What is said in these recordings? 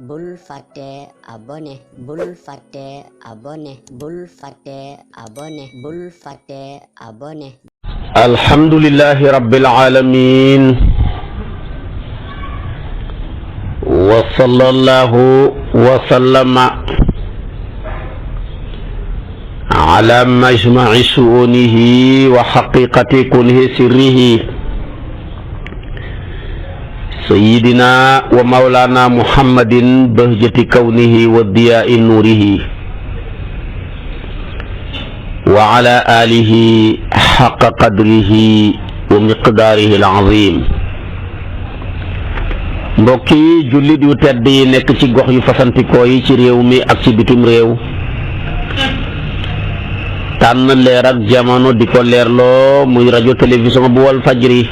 bul fàtte abonné bul fàtte abonné bul fàtte abonné bul fàtte abonné. alhamdulillahi rabbil alamin wa sallallahu wa sallama ala majma'i shu'unihi wa haqiqati kunhi sirrihi sayyidina wa mawlana muhammadin bahjati kawnihi wa diya'i nurihi wa ala alihi haqqa qadrihi wa miqdaarihi al-azim. mbokki jullit yu tedd yi nekk ci gox yu fasantikoo yi ci réew mi ak ci bitim réew, tànn leer ak jamono di ko leerloo muy rajo télévision bu wal fajri.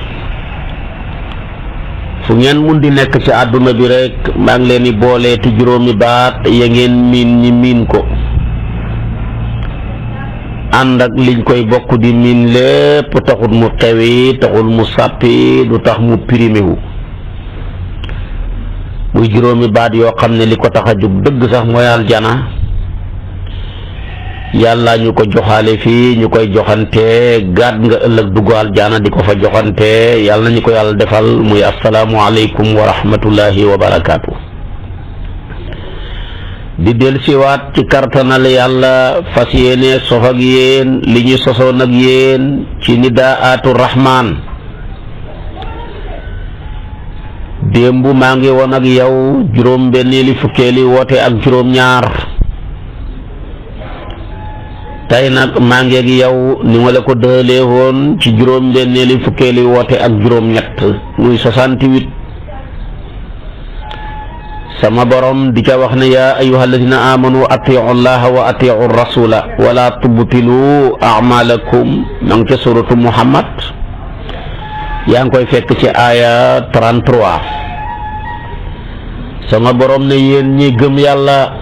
fu ngeen mun di nekk ci àdduna bi rek maa ngi leen di boole ti juróomi baat ya ngeen miin ñi miin ko, ànd ak liñ koy bokk di miin lépp taxul mu xewi, taxul mu sàppi, du tax mu primé wu. muy juróomi baat yoo xam ne li ko tax a jóg dëgg sax mooy aljana. yàlla ñu ko joxaale fii ñu koy joxante gaat nga ëllëg dugg aljana di ko fa joxante. yàlla nañu ko yàlla defal. muy asalaamu aleykum wa rahmatullahi wa barakaatu. di del siwaat ci kartanal yàlla fas yéene sof ak yéen li ñu sosoon ak yéen ci nidaatu rahman. démb maa ngi woon ak yow juróom benneeli fukkeeli woote ak juróom ñaar. tey nag maa ngi ak yow ni ma la ko dëlee woon ci juróom benneeli fukkeeli woote ak juróom ñett muy 68. sama borom di ca wax ne yaa ayyuha alladina amanu atiu allaha wa atiu rasula wala tubtilu amalakum ma ngi ca suratu muhammad. yaa ngi koy fekk ci aaya 33. sama borom ne yéen ñi gëm yàlla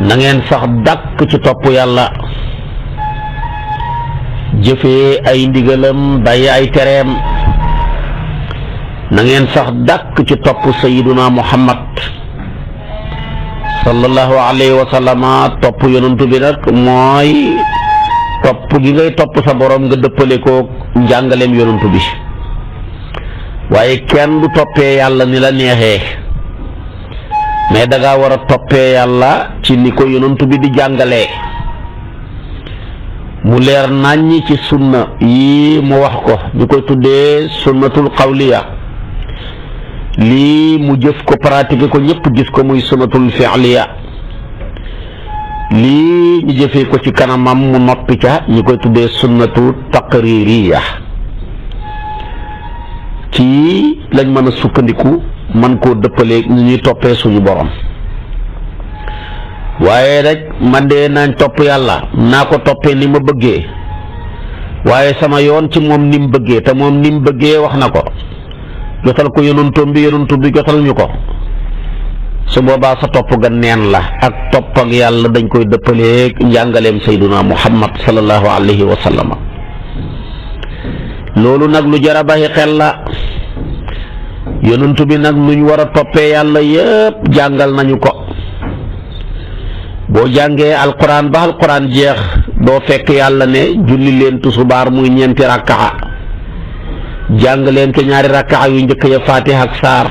na ngeen sax dàkk ci topp yàlla, jëfee ay ndigalam bàyyi ay tereem. na ngeen sax dàkk ci topp sayyiduna muhammad sallallahu alayhi wa sallama. topp yonantu bi nag mooy topp gi ngay topp sa borom nga dëppale ko njàngaleem yonantu bi, waaye kenn du toppee yàlla ni la neexee, mais da ngaa war a toppee yàlla ci ni ko yonantu bi di jàngalee. mu leer naññi ci sunna yi mu wax ko ñu koy tuddee sunnatul qawliya. lii mu jëf ko pratiquer ko ñëpp gis ko muy sunnatul fi'liya. lii ñu jëfee ko ci kanamam mu noppi ca ñu koy tuddee sunnatu taqririya. ci lañ mën a sukkandiku man koo dëppalee ni ñuy toppee suñu borom. waaye rek man de nañ topp yàlla naa ko toppee ni ma bëggee, waaye sama yoon ci moom ni mu bëggee, te moom ni mu bëggee wax na ko, jotal ko yonantoom bi, yonantu bi jotal ñu ko. su boobaa sa topp ga neen la. ak topp ak yàlla dañ koy dëppalee njàngaleem sayduna muhammad sallallahu alayhi wa sallam. loolu nag lu jar a bàyyi xel la. yonantu bi nag nuñ war a toppee yàlla yépp jàngal nañu ko. boo jàngee alquran ba alquran jeex doo fekk yàlla ne julli leen tusubaar muy ñeenti rakkaa, jàng leen ca ñaari rakkaa yu njëkk ya fatiha ak saar,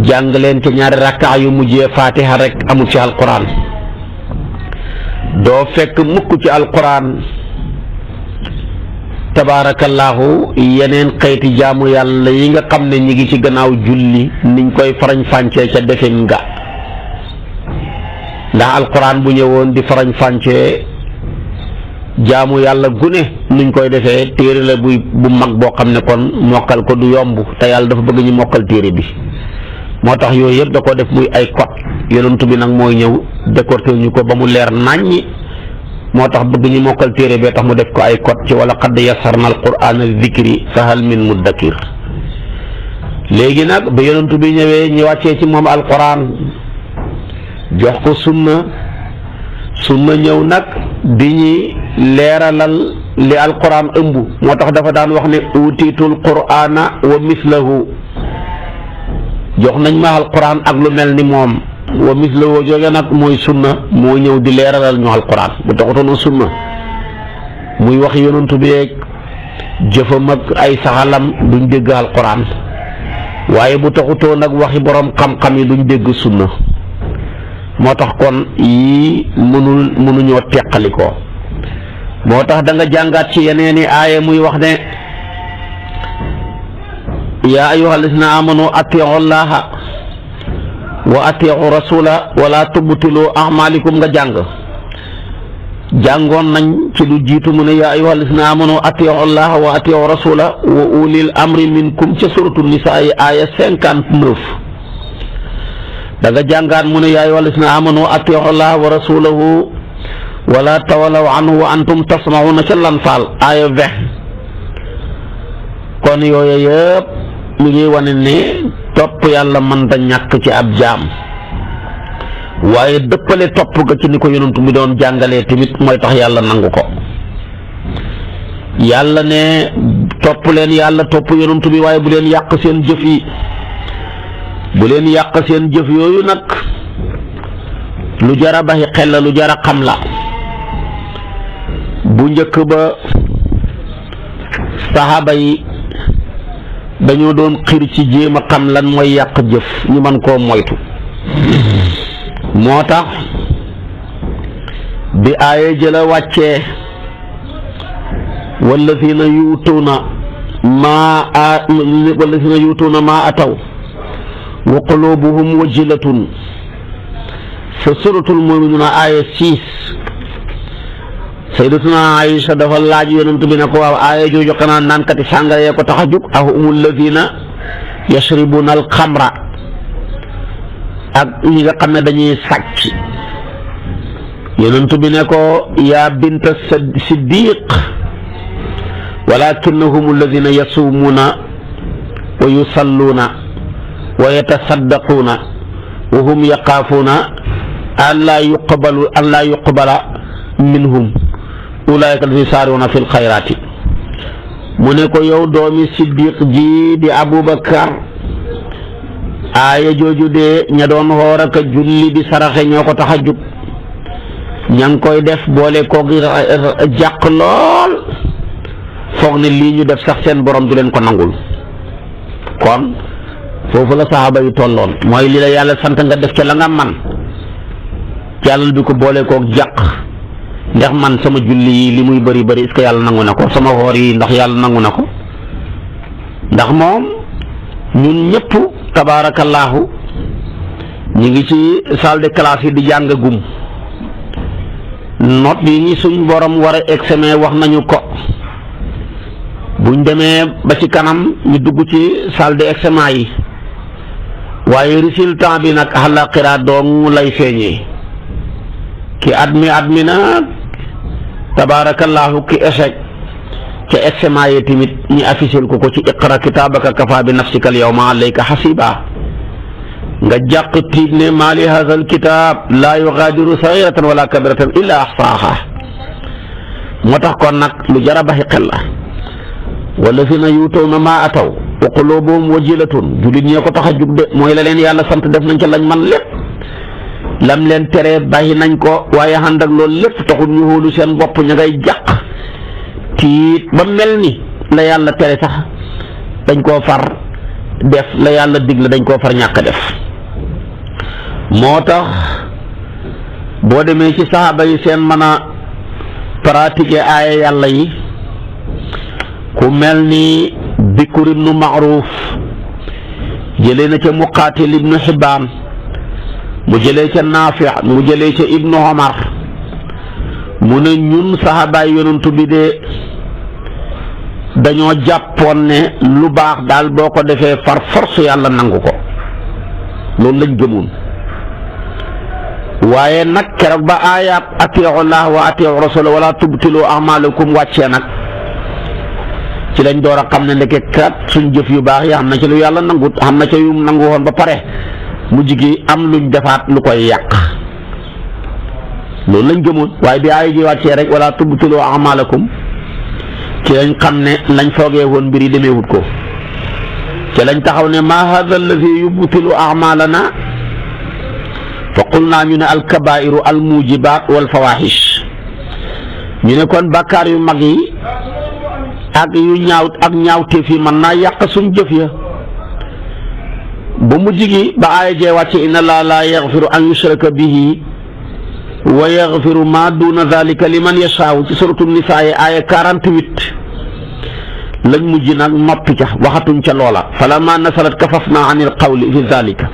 jàng leen ca ñaari rakkaa yu mujjee fatiha rek amul ci alquran. doo fekk mukk ci alquran tabaarakallaahu yeneen xeeti jaamu yàlla yi nga xam ne ñi ngi ci gannaaw julli niñ koy farañ fàncee ca defin nga. ndax alquran bu ñëwoon di farañ fàncee jaamu yàlla gune nuñ koy defee, téere la bu mag boo xam ne kon mokkal ko du yomb, te yàlla dafa bëgg ñu mokkal téere bi. moo tax yooyu yëpp da ko def muy ay code. yonent bi nag mooy ñëw décortiquer ñu ko ba mu leer naññi. moo tax bëgg ñu mokkal téere bee tax mu def ko ay code ci wala qad yassarna alqur'ana lidikri fa hal min muddakir. léegi nag ba yonent bi ñëwee ñu wàccee ci moom alquran jox ko sunna ñëw nag di ñi leeralal li alquran ëmb. moo tax dafa daan wax ne utiitul qur'ana wa mislahu jox nañ ma alquran ak lu mel ni moom wa mislahu jóge nag mooy sunna moo ñëw di leeralal ñu alquran bu taxutoon sunna muy wax yonantu bi yeeg jëfam ak ay saxalam duñ dégg alquran waaye bu taxutoon nag waxi borom xam-xam yi duñ dégg sunna moo tax kon yii mënuñoo teqalikoo moo tax da nga jàngaat ci yeneeni aaya muy wax ne yaa ayyuha alladina amanu atiu llaha wa atiu rasula wala tubtilu a'malikum nga jàngoon nañ ci lu jiitu mu ne yaa ayyuha alladina amanu atiu llaha wa atiu rasula wa ulil amri minkum ca suratu nisaa yi aaya 59 da nga jàngaat mu ne yaa ayyuha alladina amanu atiu llaha wa rasulahu wala tawalaw anhu wa antum tasmauna ca Lanfaal aaya 20 kon yooyu yëpp mi ngi wane ne topp yàlla mën da ñàkk ci ab jaam waaye dëppale topp ga ci ni ko yonent mi doon jàngalee tamit mooy tax yàlla nangu ko yàlla ne topp leen yàlla topp yonent bi waaye bu leen yàq seen jëf yi bu leen yàq seen jëf yooyu nag lu jara baxi xel la lu jara xam la bu njëkk ba saxaaba yi dañoo doon xir ci jéem a xam lan mooy yàq jëf ñu mën koo moytu moo tax bi aaya jëla wàccee wallazina yuutuuna maa ataw wa qulubuhum wajilatun fa suratul mu'minuuna aaya 6 sayyidatuna Aïcha dafa laaj yonent bi ne ko waaw aaya jooju xanaa naankati sàngara yee ko tax a jóg aw humul lazina yashribuna alxamra ak ñi nga xam ne dañuy sàcc yonent bi ne ko yaa binta siddiq walakinnahum allazina yasumuuna wa yusalluuna wa yatasaddaquuna wa hum yaqaafuuna an laa yuqbala minhum ulaayka allazina yusaari'uuna fil xayraati mu ne ko yow doomi siddiq ji di Abubakar aaya jooju de ña doon xoor ak julli di saraxe ñoo ko tax a jug ña ngi koy def boole koog jàq lool foog ne lii ñu def sax seen borom du leen ko nangul kon foofu la saxaaba yi tolloon mooy li la yàlla sant nga def ca la nga man yàlla bi ko boole koog jàq ndax man sama julli yi li muy bëri bëri est-ce que yàlla nangu na ko sama xoor yi ndax yàlla nangu na ko ndax moom ñun ñëpp tabaarakallaahu ñu ngi ci salle de classe yi di jàng gum note yi ñi suñ borom war a examen wax nañu ko buñ demee ba ci kanam ñu dugg ci salle de examen yi waaye résultat bi nag àllaaxira doom lay feeñee ki admi nag tabaarakallaahu ki échec ca examen yi tamit ñu affiché ko ci iqra kitaabaka kafaa bi nafsika al yawma alayka hasiba nga jàq tiit ne maa li haazal kitaab laa yugaadiru sagiiratan wala kabiratan illa ahsaaha moo tax kon nag lu jar a baxi xel la wallazina yu'tuuna maa ataw wa quluubuhum wajilatun jullit ñee ko tax a jug de mooy la leen yàlla sant def nañ ca lañ man lépp lam leen tere bàyyi nañ ko waaye ànd ak loolu lépp taxul ñu hóolu seen bopp ña ngay jàq tiit ba mel ni la yàlla tere sax dañ koo far def la yàlla digle dañ koo far ñàkk def moo tax boo demee ci saxaaba yi seen mën a pratiquer aaya yàlla yi ku mel ni Bikr ibnu Ma'ruf jëlee na ca Muqaatil ibnu Hibbaan mu jëlee ca Naafi mu jëlee ca Ibnu Omar mu ne ñun saxaabaay yonantu bi de dañoo jàppoon ne lu baax daal boo ko defee far force yàlla nangu ko loolu lañ gëmoon waaye nag keroog ba aayaat atii'u llaah wa atii'u rasuula wala tubtilu a'maalakum wàccee nag ci lañ door a xam ne ndeke kat suñ jëf yu baax yi xam na ci lu yàlla nangut xam na ca yu nangu woon ba pare mujj gi am luñ defaat lu koy yàq loolu lañ gëmoon waaye bi aaya ji wàccee rek wala tubtilu a'maalakum ci lañ xam ne lañ foogee woon mbir yi demeewut ko ca lañ taxaw ne ma hada alladi yubtilu amalana fa qulna ñu ne alkabairu almujibat walfawahish ñu ne kon bàkkaar yu mag yi ak yu ñaawteef yi mën naa yàq suñ jëf ya ba mujj gi ba aaya jee wàcce inna allaha la yaxfiru an yushraka bihi wa yaxfiru ma duna dalika liman yashaaw ci suratu nisaa aaya 48 lañ mujj nag noppi ca waxatuñ ca loola falamma nasalat kafafna an il qawli fi dalika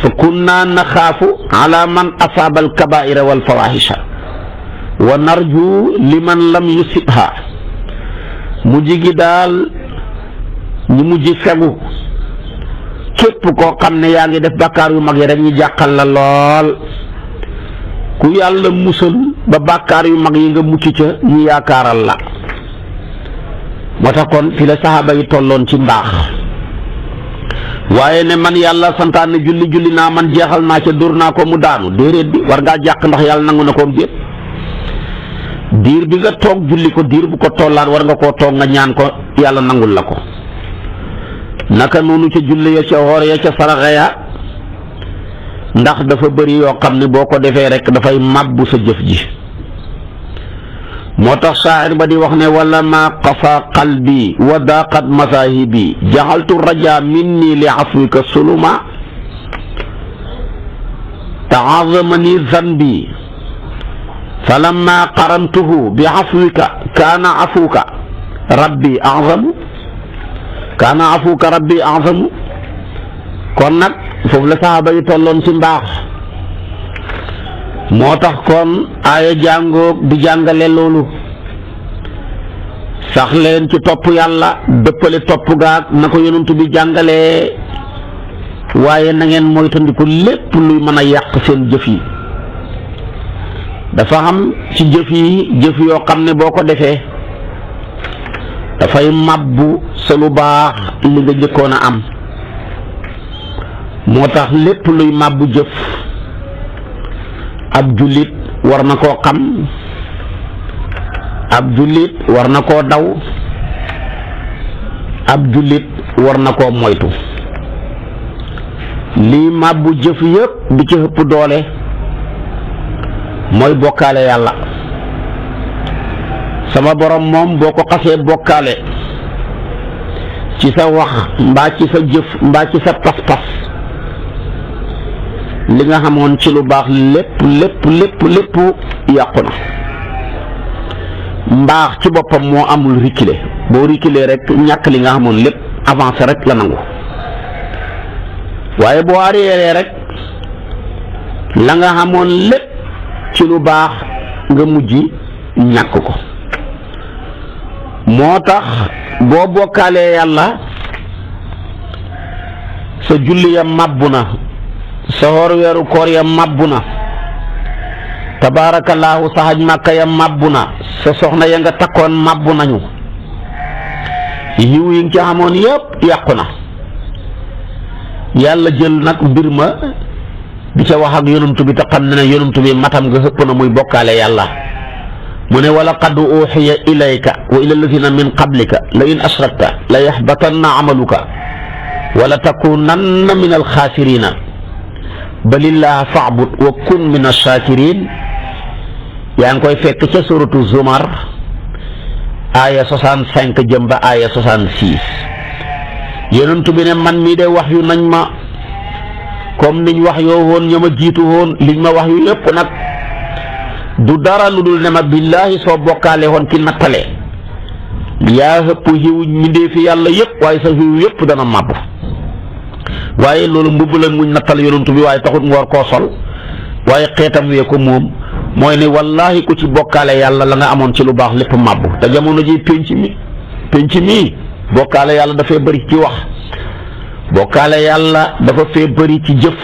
fa kunna naxaafu ala man asaaba alkabaira walfawahisha wa narju liman lam yusibha mujj gi daal ñu mujj fegu képp koo xam ne yaa ngi def bàkkaar yu mag yi rek ñu jàqal la lool ku yàlla musal ba bàkkaar yu mag yi nga mucc ca ñu yaakaaral la moo tax kon fi la saxaaba yi tolloon ci mbaax waaye ne man yàlla santaane julli naa man jeexal naa ca dóor naa ko mu daanu déedéet bi war ngaa jàq ndax yàlla nangu na koom déet diir bi nga toog julli ko diir bu ko tollaat war nga koo toog nga ñaan ko yàlla nangul la ko naka noonu ca julli ya ca woor ya ca saraxa ya ndax dafa bëri yoo xam ne boo ko defee rek dafay màbbu sa jëf ji moo tax saa'ir ba di wax ne wala ma qafa qalbi wa daqat mazahibi jaxaltu raja minni li afwika suluma taazamani zanbi falamma qarantuhu bi afwika kaana afuka rabbi azamu kon nag foofu la saxaaba yi tolloon ci mbaax moo tax kon aaya jàngoog di jàngale loolu sax leen ci topp yàlla dëppale topp gaag na ko yonent bi jàngalee waaye na ngeen moytandiku lépp luy mën a yàq seen jëf yi dafa xam ci jëf yi jëf yoo xam ne boo ko defee dafay màbbu sa lu baax li nga jëkkoon a am moo tax lépp luy màbbu jëf ab jullit war na koo xam ab jullit war na koo daw ab jullit war na koo moytu lii màbbu jëf yépp bi ci ëpp doole mooy bokkaale yàlla sama borom moom boo ko xasee bokkaale ci sa wax mbaa ci sa jëf mbaa ci sa pas-pas li nga xamoon ci lu baax lépp yàqu na mbaax ci boppam moo amul reculer boo reculer rek ñàkk li nga xamoon lépp avancé rek la nangu waaye boo arrière rek la nga xamoon lépp ci lu baax nga mujj ñàkk ko moo tax boo bokkaalee yàlla sa julli ya màbbu na sa xoor weeru koor ya màbbu na tabaarakallaahu sa xaj màkka ya màbbu na sa soxna ya nga takkoon màbbu nañu yiw yi nga ci xamoon yépp yàqu na yàlla jël nag mbir ma di ca wax ak yonumtu bi te xam ne ne yonumtu bi matam nga xëpp na muy bokkaale yàlla mu ne wa laqad uxiya ilayka wa ila alladina min qablika la in ashrakta la yaxbatanna amaluka wala takunanna min alxaasirina balillaha faabud wa kun min alshakirin yaa ngi koy fekk ca suratu zumar aya 65 jëm ba aya 66 yonentu bi ne man mii de wax yu nañ ma comme niñ wax yoo woon ña ma jiitu woon liñ ma wax yu yépp nag du dara lu dul ne ma billaahi soo bokkaale woon ki nattale yaa ëpp xiw mindee fi yàlla yépp waaye sa xiw yépp dana màbb waaye loolu mbubb la muñ nattal yonentu bi waaye taxut mu war koo sol waaye xeetam wee ko moom mooy ne wallaahi ku ci bokkaale yàlla la nga amoon ci lu baax lépp màbb te jamono ji penc mi bokkaale yàlla dafay bëri ci wax bokkaale yàlla dafa fee bëri ci jëf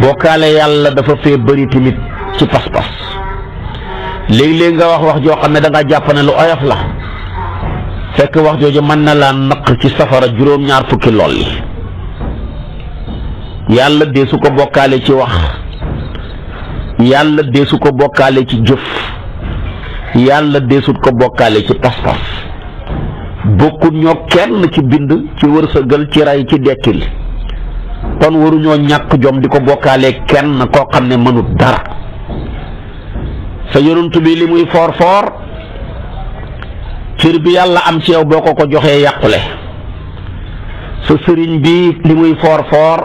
bokkaale yàlla dafa fee bëri tamit ci pas-pas léeg-léeg nga wax joo xam ne da nga jàpp ne lu oyof la fekk wax jooju mën na laa naq ci safara juróom-ñaar fukki lool yi yàlla dee su ko bokkaale ci wax yàlla dee su ko bokkaale ci jëf yàlla dee su ko bokkaale ci pas-pas bokkut ñoo kenn ci bind, ci wërsëgal, ci rey, ci dekkil. kon waruñoo ñàkk jom di ko bokkaale kenn koo xam ne mënut dara. sa yonent bi li muy foor foor cër bi yàlla am ci yow boo ko joxee yàqule. sa sëriñ bi li muy foor foor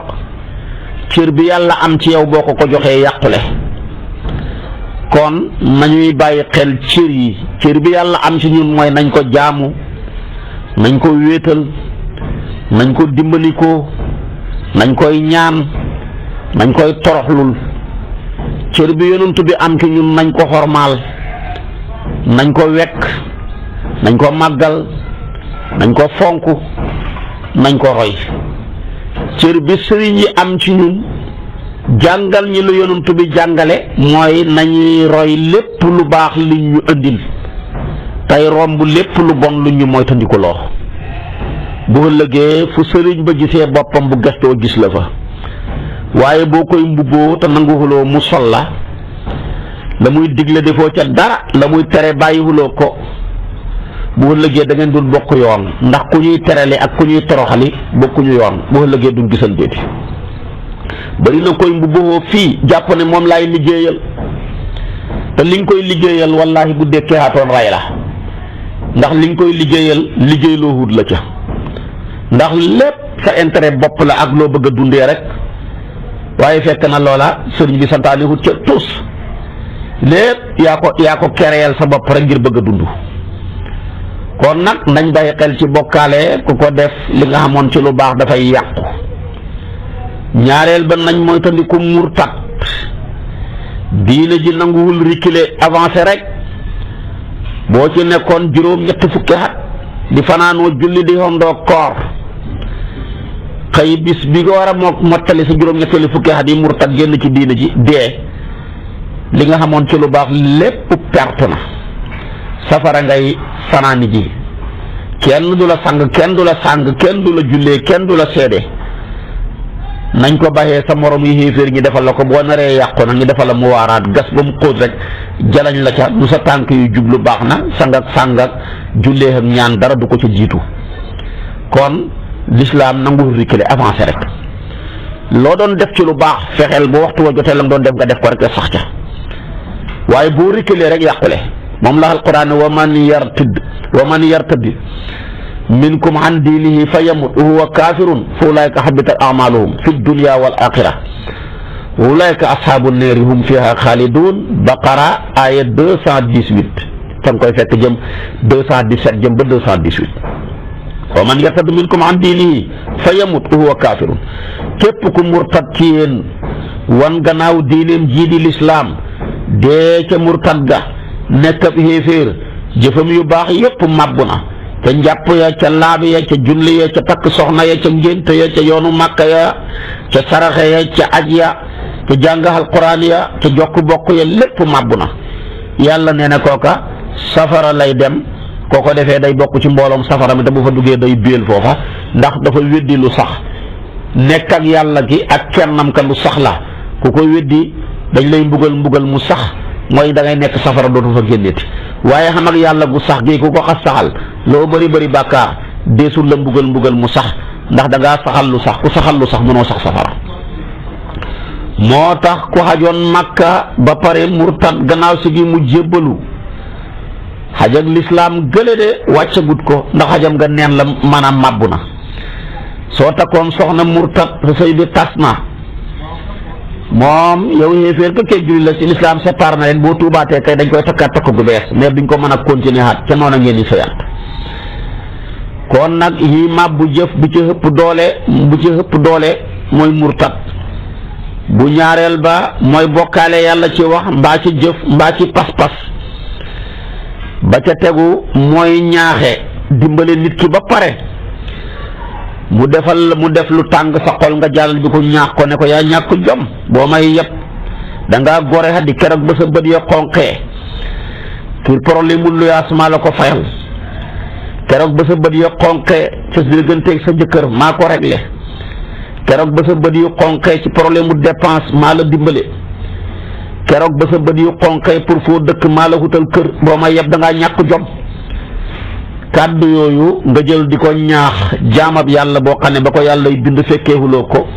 cër bi yàlla am ci yow boo ko joxee yàqule. kon nañuy bàyyi xel cër yi. cër bi yàlla am ci ñun mooy nañ ko jaamu, nañ ko wéetal, nañ ko dimbalikoo, nañ koy ñaan, nañ koy toroxlul. cër bi yonent bi am ci ñun nañ ko xormaal, nañ ko wekk, nañ ko màggal, nañ ko fonk, nañ ko roy. cër bi sëriñ yi am ci ñun jàngal ñi lu yonent bi jàngale mooy nañuy roy lépp lu baax li ñu indil tey romb lépp lu bon lu ñu moytandikuloo. bu ëllëgee fu sëriñ ba gisee boppam bu gestoo gis la fa. waaye boo koy mbubboo te nanguwuloo mu sol la muy digle defoo ca dara, la muy tere bàyyiwuloo ko, bu ëllëgee da ngeen dul bokk yoon. ndax ku ñuy terale ak ku ñuy toroxali bokkuñu yoon. bu ëllëgee duñ gisal déeti. bari na koy mbubboo fii jàpp ne moom laay liggéeyal, te li nga koy liggéeyal wallaahi bu dekkee haatoon ray la. ndax li nga koy liggéeyal liggéeyloo wut la ca. ndax lépp sa intérêt bopp la ak loo bëgg a dundee rek. waaye fekk na loola sëriñ bi santaane wut ca tus. lépp yaa ko kereyal sa bopp rek ngir bëgg a dund. kon nag nañ bàyyi xel ci bokkaale ku ko def li nga xamoon ci lu baax dafay yàqu. ñaareel ba nañ moytandiku murtat. diine ji nanguwul reculer avancé rek. boo ci nekkoon juróom-ñetti fukki at di fanaanoo julli di xondoo koor, xëy bis bi nga war a mottali sa juróom-ñetteelu fukki at yi murtat génn ci diine ji dee, li nga xamoon ci lu baax lépp perte na. safara ngay fanaani ji. kenn du la sang, kenn du la sàng, kenn du la jullee, kenn du la seede. nañ ko baxee sa morom yi xéeféer ñi defal la ko. boo naree yàqu nag ñu defal la mu waaraat gas ba mu xóot rek jalañ la ca. du sa tànk yu jublu baax na, sang ak sàng ak jullee ak ñaan dara du ko ca jiitu. kon lislaam nangu reculer avancé rek. loo doon def ci lu baax fexeel bu waxtu wa jotee la nga doon def nga def ko rek sax ca. waaye boo reculer rek yàqule. moom la alquran wa man yartad minkum an diinihi fa yamut wa huwa kaafirun fa ulaika habitat a'maluhum fi dunya wal axira wa ulaika ashabu nnaari hum fiha xaalidun. baqara aya 218 fa nga koy fekk jëm 217 jëm ba 218. wa man yartad minkum an diinihi fa yamut wa huwa kaafirun. képp ku murtad ci yéen wan gannaaw diineem jii di lislaam dee ca murtad ga nekk ab xéeféer, jëfam yu baax yépp màbbu na. ca njàpp ya, ca laab ya, ca julli ya, ca takk soxna ya, ca ngénte ya, ca yoonu màkka ya, ca saraxe ya, ca aj ya, ca jàng alquran ya, ca jokk bokk ya, lépp màbbu na. yàlla nee na kooka safara lay dem. kooko defee day bokk ci mbooloom safara mi te bu fa duggee day béel foofa, ndax dafa weddi lu sax. nekk ak yàlla gi ak kennam ka lu sax la. ku ko weddi dañ lay mbugal mu sax, mooy da ngay nekk safara dootu fa génneeti. waaye xam ak yàlla gu sax gi ku ko xas saxal loo bëri bàkkaar deesul la mbugal mu sax, ndax da ngaa saxal lu sax. ku saxal lu sax mënoo sax safara. moo tax ku xajoon Makka ba pare murtad gannaaw si gi mu jébbalu, xaj ak lislaam gële de wàccagut ko, ndax xajam nga neen la maanaam màbbu na. soo takkoon soxna murtad sa sëy bi tas na, moom yow xéeféer ka kay julli la ci lislaam séparé na leen. boo tuubaatee kay dañ koy takkaat takk gu bees, mais duñ ko mën a continuer xaat ca noona ngeen di sëyaat. kon nag yi màbbu jëf bu ci ëpp doole mooy murtad. bu ñaareel ba mooy bokkaale yàlla ci wax mbaa ci jëf mbaa ci pas-pas. ba ca tegu mooy ñaaxe dimbale nit ki ba pare mu def lu tàng sa xol nga jàllal bi ko ñaax ko ne ko yaa ñàkk jom boo may yëpp da ngaa gore xaddi keroog ba sa bët ya xonqee pour problème mu luyaas maa la ko fayal. keroog ba sa bët ya xonqee sa digganteeg sa jëkkër maa ko réglé. keroog ba sa bët yu xonqee ci problème mu dépense maa la dimbale. keroog ba sa bët yu xonqee pour foo dëkk maa la wutal kër boo may yëpp da ngaa ñàkk jom. kàddu yooyu nga jël di ko ñaax jaamab yàlla boo xam ne ba ko yàlla bind fekkeewuloo ko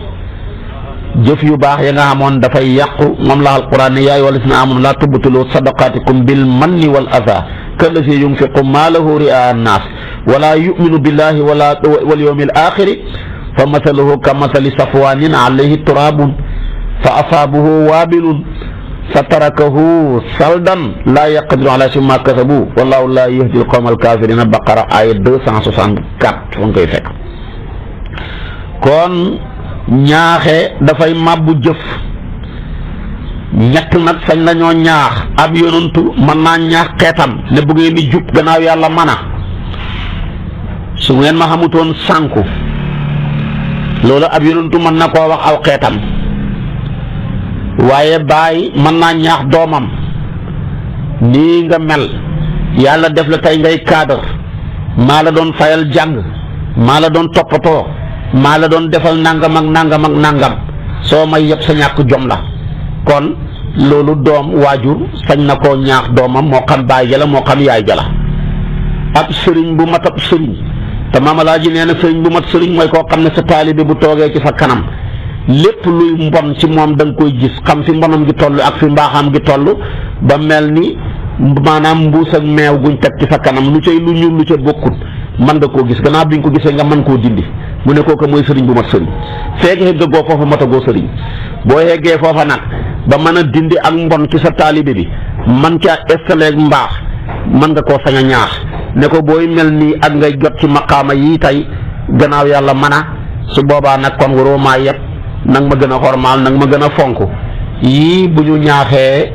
jëf yu baax ya nga xamoon dafay yàqu moom la alquran ne yaa ayyuhal lazina amanu laa tubtilu sadaqaatikum bil manni wal adha kallazi yunfiqu maalahu ri'a an-naas wala yuminu billahi wal yawmil aaxiri fa mathaluhu ka mathali safwaanin alayhi turaabun fa asaabahu waabilun fa tarakahu saldan laa yaqdiru ala shay'in mimmaa kasabu wallaahu laa yahdi al-qawma al-kaafiriin. Baqara aaya 264 fa nga koy fekk. kon ñaaxe dafay màbbu jëf ñett nag sañ lañoo ñaax ab yonantu mën naa ñaax xeetam ne bu ngeen di jub gannaaw yàlla mana su ngeen ma xamutoon sànku loolu ab yonantu mën na koo wax aw xeetam waaye baay mën naa ñaax doomam nii nga mel yàlla def la tey ngay cadre maa la doon fayal jàng maa la doon toppatoo maa la doon defal nangam ak nangam ak nangam soo may yëpp sa ñàkk jom la kon loolu doom waajur sañ na koo ñaax doomam moo xam baay jala moo xam yaay jala ab sëriñ bu mat ab sëriñ te Maam Alaaji nee na sëriñ bu mat sëriñ mooy koo xam ne sa taalibe bu toogee ci sa kanam lépp luy mbon ci moom da nga koy gis xam fi mbonam gi toll ak fi mbaaxam gi toll ba mel ni maanaam mbuus ak meew guñ teg ci sa kanam lu cay lu ñuul lu ca bokkut mën nga koo gis gannaaw bi nga ko gisee nga mën koo dindi mu ne kooku mooy sëriñ bu mat sëriñ feeg xeggagoo foofa matagoo sëriñ boo yeggee foofa nag ba mën a dindi ak mbon ci sa taalibe bi man caa installé mbaax mën nga koo sañ a ñaax ne ko booy mel nii ak ngay jot ci maqaama yii tey gannaaw yàlla mën a su boobaa nag kon waroo maa yëpp nag ma gën a xormaal nag ma gën a fonk yii bu ñu ñaaxee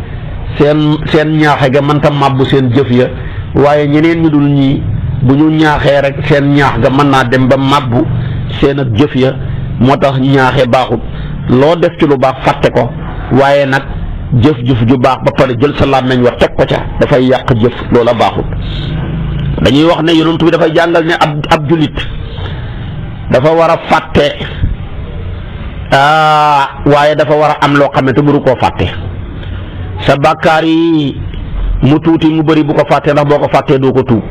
seen ñaaxe ga mënta màbbu seen jëf ya waaye ñeneen ñu dul ñii bu ñu ñaaxee rek seen ñaax ga mën naa dem ba màbbu seen ak jëf ya moo tax ñaaxe baaxut loo def ci lu baax fàtte ko waaye nag jëf-jëf ju baax ba pare jël sa làmmiñ wa teg ko ca dafay yàq jëf loola baaxut. dañuy wax ne yonent bi dafay jàngal ne ab jullit dafa war a fàtte waaye dafa war a am loo xam ne te buru koo fàtte sa bàkkaar yi mu tuuti mu bëri bu ko fàttee ndax boo ko fàttee doo ko tuub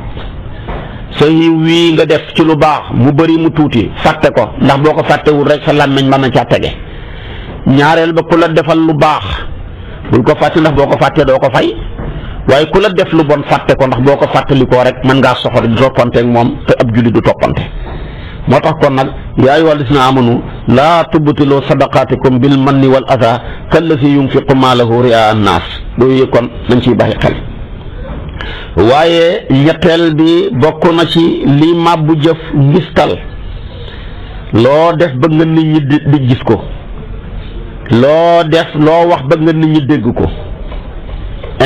sa yiw wii nga def ci lu baax mu bëri mu tuuti fàtte ko ndax boo ko fàttewul rek sa làmmiñ mën na caa tege ñaareel ba ku la defal lu baax bul ko fàtte ndax boo ko fàttee doo ko fay waaye ku la def lu bon fàtte ko ndax boo ko fàttalikoo rek mën ngaa soxor di toppanteeg moom te ab julli du toppante moo tax kon nag yaa ayyuhal lazina amanu laa tubtilu sadaqaatikum bil manni wal adha kallazi yunfiqu maalahu ri'a an-naas loolu kon nañ ciy bàyyi xel. waaye ñetteel bi bokk na ci li màbbu jëf ngistal loo def bëgg nga nit ñi di gis ko loo def loo wax bëgg nga nit ñi dégg ko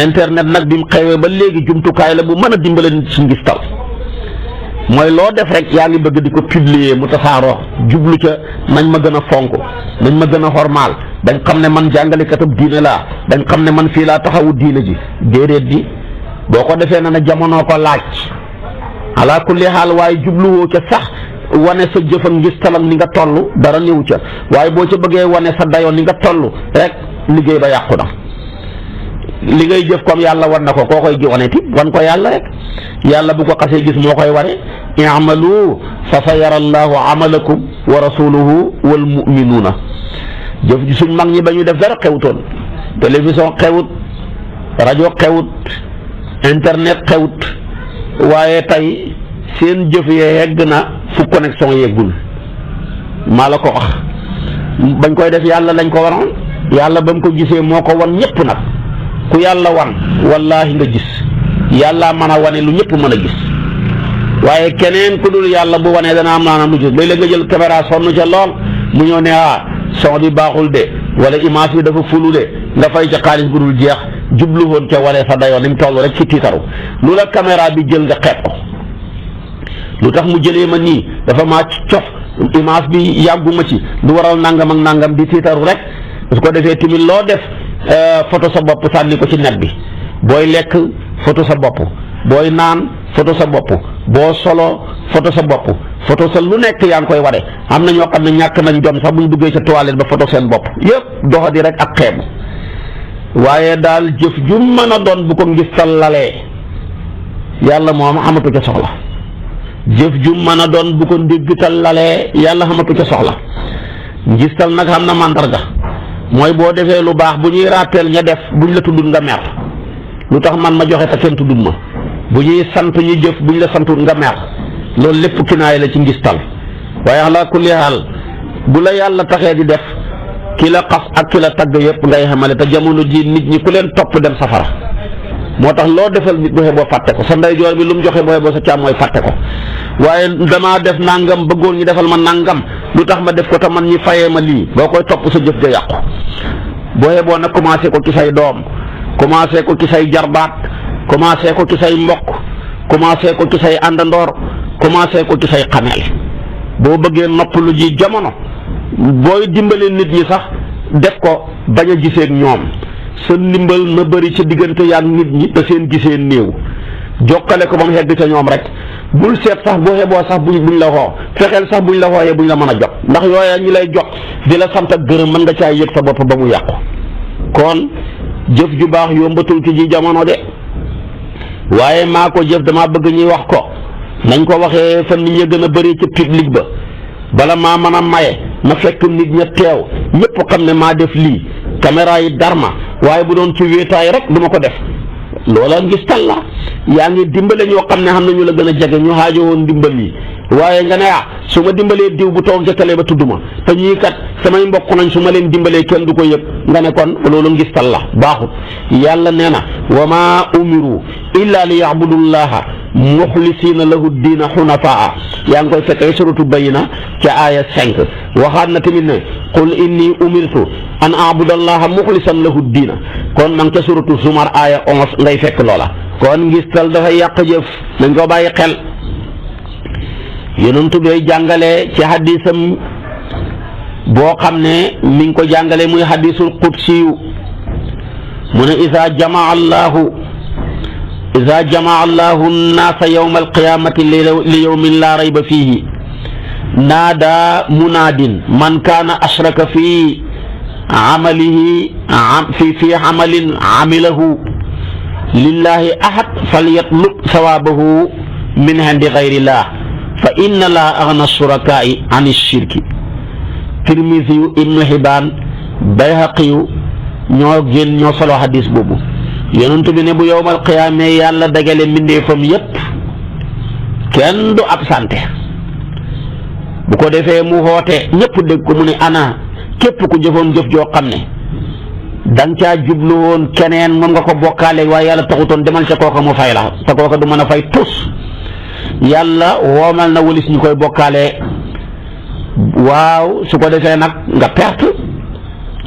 internet nag bi mu xewee ba léegi jumtukaay la bu mën a dimbale nit ci ngistal mooy loo def rek yaa ngi bëgg di ko publier mu tasaaroo jublu ca nañ ma gën a fonk nañ ma gën a xormaal dañ xam ne man jàngalekatab diine laa dañ xam ne man fii laa taxawu diine ji déedéet di boo ko defee na jamono ko laaj ala kulli xaal waaye jubluwoo ca sax wane sa jëf ak ngistal ak ni nga toll dara néew ca waaye boo ca bëggee wane sa dayoo ni nga toll rek liggéey ba yàqu na li ngay jëf comme yàlla wan na ko koo koy wane ti wan ko yàlla rek yàlla bu ko xasee gis moo koy wane i'malu fa sayara allahu amalakum wa rasuluhu wal mu'minuuna jëf ji suñ mag ñi ba ñu def dara xewutoon télévision xewut rajo xewut internet xewut waaye tey seen jëf yee yegg na fu connexion yeggul maa la ko wax bañ koy def yàlla lañ ko waroon yàlla ba mu ko gisee moo ko wan ñëpp nag ku yàlla wan wallaahi nga gis yàlla mën a wane lu ñëpp mën a gis waaye keneen ku dul yàlla bu wanee dana am maanaam lu gis léeg-léeg nga jël caméra sonn ca lool mu ñëw ne son bi baaxul de wala image bi dafa fulu de nga fay ca xaalis bu dul jeex jublu woon ca wane sa dayoo ni mu toll rek ci tiitaru lu la caméra bi jël nga xeeb ko lu tax mu jëlee ma nii dafa maa cof image bi yàgguma ci lu waral nangam ak nangam di tiitaru rek su ko defee tamit loo def photo sa bopp sànni ko ci net bi booy lekk photo sa bopp booy naan photo sa bopp boo solo photo sa bopp photo sa lu nekk yaa ngi koy ware am na ñoo xam ne ñàkk nañ jom sax bu ñu duggee sa toilette ba photo seen bopp yëpp doxadi rek ak xeebu waaye daal jëf ju mën a doon bu ko ngistal lalee yàlla moom amatu ca soxla jëf ju mën a doon bu ko ndéggital lalee yàlla xamatu ca soxla. ngistal nag xam na màndarga mooy boo defee lu baax bu ñuy rappel ña def buñ la tuddul nga mer lu tax man ma joxe te kenn tuddul ma bu ñuy sant ñu jëf buñ la santul nga mer loolu lépp kinaay la ci ngistal waaye ala kulli haal bu la yàlla taxee di def ki la xas ak ki la tagg yëpp ngay xamale te jamono ji nit ñi ku leen topp dem safara moo tax loo defal nit boo fàtte ko sa ndeyjoor bi lu mu joxe boo sa càmmooy fàtte ko waaye damaa def nangam bëggoon ñu defal ma nangam lu tax ma def ko te man ñi fayee ma lii boo koy topp sa jëf ja yàqu boo nag commencé ko ci say doom commencé ko ci say jarbaat commencé ko ci say mbokk commencé ko ci say àndandoor commencé ko ci say xameel boo bëggee noppalu ji jamono booy dimbale nit ñi sax def ko bañ a gisee ak ñoom sa ndimbal na bëri ci diggante yaak nit ñi te seen gisee néew jokkale ko ba mu hegg ca ñoom rek bul seet sax boo xeboo sax buñ la xoo fexeel sax buñ la xooyee buñ la mën a jot ndax yooya ñi lay jot di la sant ak gërëm mën nga caa yëg sa bopp ba mu yàqu kon jëf ju baax yombatul ci ji jamono de waaye maa ko jëf dama bëgg ñuy wax ko nañ ko waxee fan nit ñi gën a bëri ci public ba bala maa mën a maye ma fekk nit ña teew ñëpp xam ne maa def lii caméra yi darma waaye bu doon ci wéetaay rek du ma ko def loola ngistal la yaa ngi dimbale ñoo xam ne xam nañu la gën a jege ñu xaajo woon ndimbal yi waaye nga ne su ma dimbalee diw bu toog ca télé ba tudd ma te ñii kat samay mbokk nañ su ma leen dimbalee kenn du ko yëg nga ne kon loolu ngistal la baaxut yàlla nee na wa maa umiru illa li ya'budullaha muxlisiina lahu diina xunafaa yaa ngi koy fekkee suratu bayina ca aaya 5 waxaat na tamit ne qul inni umirtu an abudallaha muxlisan lahu diina kon ma ngi ca suratu zumar aaya 11 ngay fekk loola kon ngistal dafay yàq jëf nañ ko bàyyi xel yonentu bay jàngale ci hadisam boo xam ne mi ngi ko jàngale muy hadisul qudsiyu mu ne isa jamaa allahu nnaasa yawma alqiyamati li yawmin la rayba fihi naada munaadin man kaana ashraka fi amalihi fi amalin amilahu lillahi ahad falyatlub sawabahu min indi gayrillah fa inna laa agna shurakaai an shirki tirmisiyu ibnu hibaan bayhaqiyu ñoo solo hadis boobu yonent bi ne bu yowmal qiyaame yàlla dagale mbindeefam yépp kenn du absente bu ko defee mu xoote ñépp dégg ko mu ne ana képp ku jëfoon jëf joo xam ne danga caa jublu woon keneen moom nga ko bokkaale waaye yàlla taxutoon demal ca kooka mu fay la te kooka du mën a fay tus yàlla woomal na walis ñu koy bokkaale waaw su ko defee nag nga perte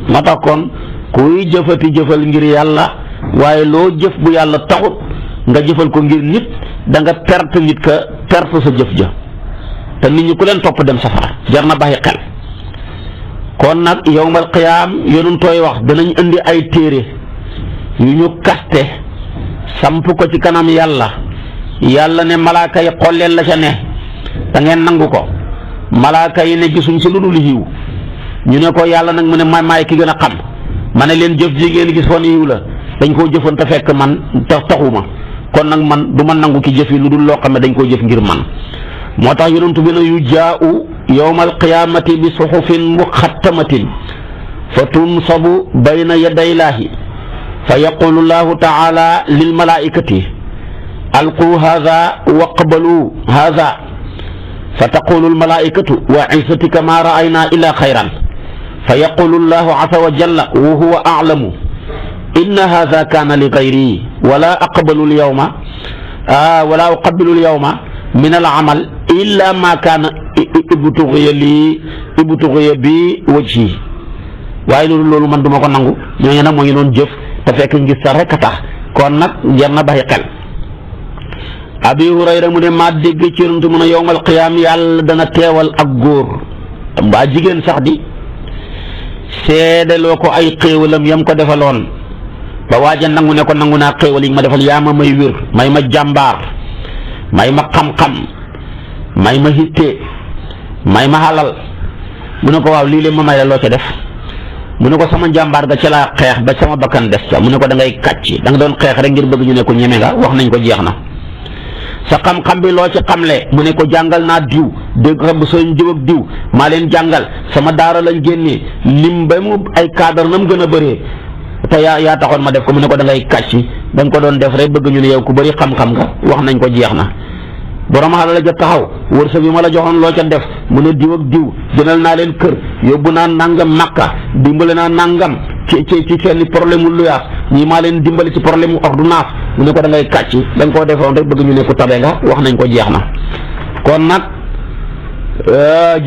moo tax kon kuy jëfati jëfal ngir yàlla waaye loo jëf bu yàlla taxut nga jëfal ko ngir nit da nga perte nit ka perte sa jëf ja te nit ñi ku leen topp dem safara jar na bàyyi xel kon nag yowmal qiyaam yonun tooy wax danañ indi ay téere yu ñu kaste samp ko ci kanam yàlla ne malaaka yi xool leen la ca ne da ngeen nangu ko malaaka yi ne gisuñ si lu dul yiw ñu ne ko yàlla nag mu ne maay ki gën a xam ma ne leen jëf ji ngeen gis foon yiw la dañ koo jëfoon te fekk man taxuma kon nag man du ma nangu ki jëf yi lu dul loo xam ne dañ koo jëf ngir man moo tax yonentu bi ne yu jaa'u yawmal qiyaamati bi suhufin muxattamatin fa tunsabu bayna yaday laahi fa yaqulu llahu taala lil malaa'ikati alqu haadha waqbalu haadha fa taqulu almalaa'ikatu wa izzatika ma ra'ayna illa xayran fa yaqulu llahu azza wa jalla wa huwa a'lamu inna haadha kaana li gayri wala aqbalu alyawma wala uqabbilu alyawma min alamal illa ma kaana ibtughiya bi wajhi waaye loolu man duma ko nangu ñooñu nag moo ngi doon jëf te fekk ngis sa rek a tax kon nag jar na bàyyi xel abi hurayra mu ne maa dégg ci yonent mu ne yowmal qiyaam yàlla dana teewal ak góor mbaa jigéen sax di seedaloo ko ay xéewalam yam ko defaloon ba waaja nangu ne ko nangu naa xéewal yi ma defal yaa ma may wér may ma jàmbaar may ma xam-xam may ma hitte may ma xalal mu ne ko waaw lii leen ma may la loo ca def mu ne ko sama jàmbaar ga ca laa xeex ba sama bakkan des ca mu ne ko da ngay kàcc da nga doon xeex rek ngir bëgg ñu ne ko ñeme nga wax nañ ko jeex na sa xam-xam bi loo ci xamle mu ne ko jàngal naa diw dégg xam bu sëñ diw ak diw maa leen jàngal sama daara lañ génnee lim ba mu ay cadre nam gën a bëree te yaa taxoon ma def ko mu ne ko da ngay kàcc da nga ko doon def rek bëgg ñu ne yow ku bëri xam-xam nga wax nañ ko jeex na. borom xaaral la ja taxaw wërsëg bi ma la joxoon loo ca def mu ne diw ak diw jënal naa leen kër yóbbu naa nangam makka dimbale naa nangam ci seen problème mu luyaas ñii maa leen dimbali ci problème mu ordonnance mu ne ko da ngay kàcc da nga koo defoon rek bëgg ñu ne ku tabe nga wax nañ ko jeex na. kon nag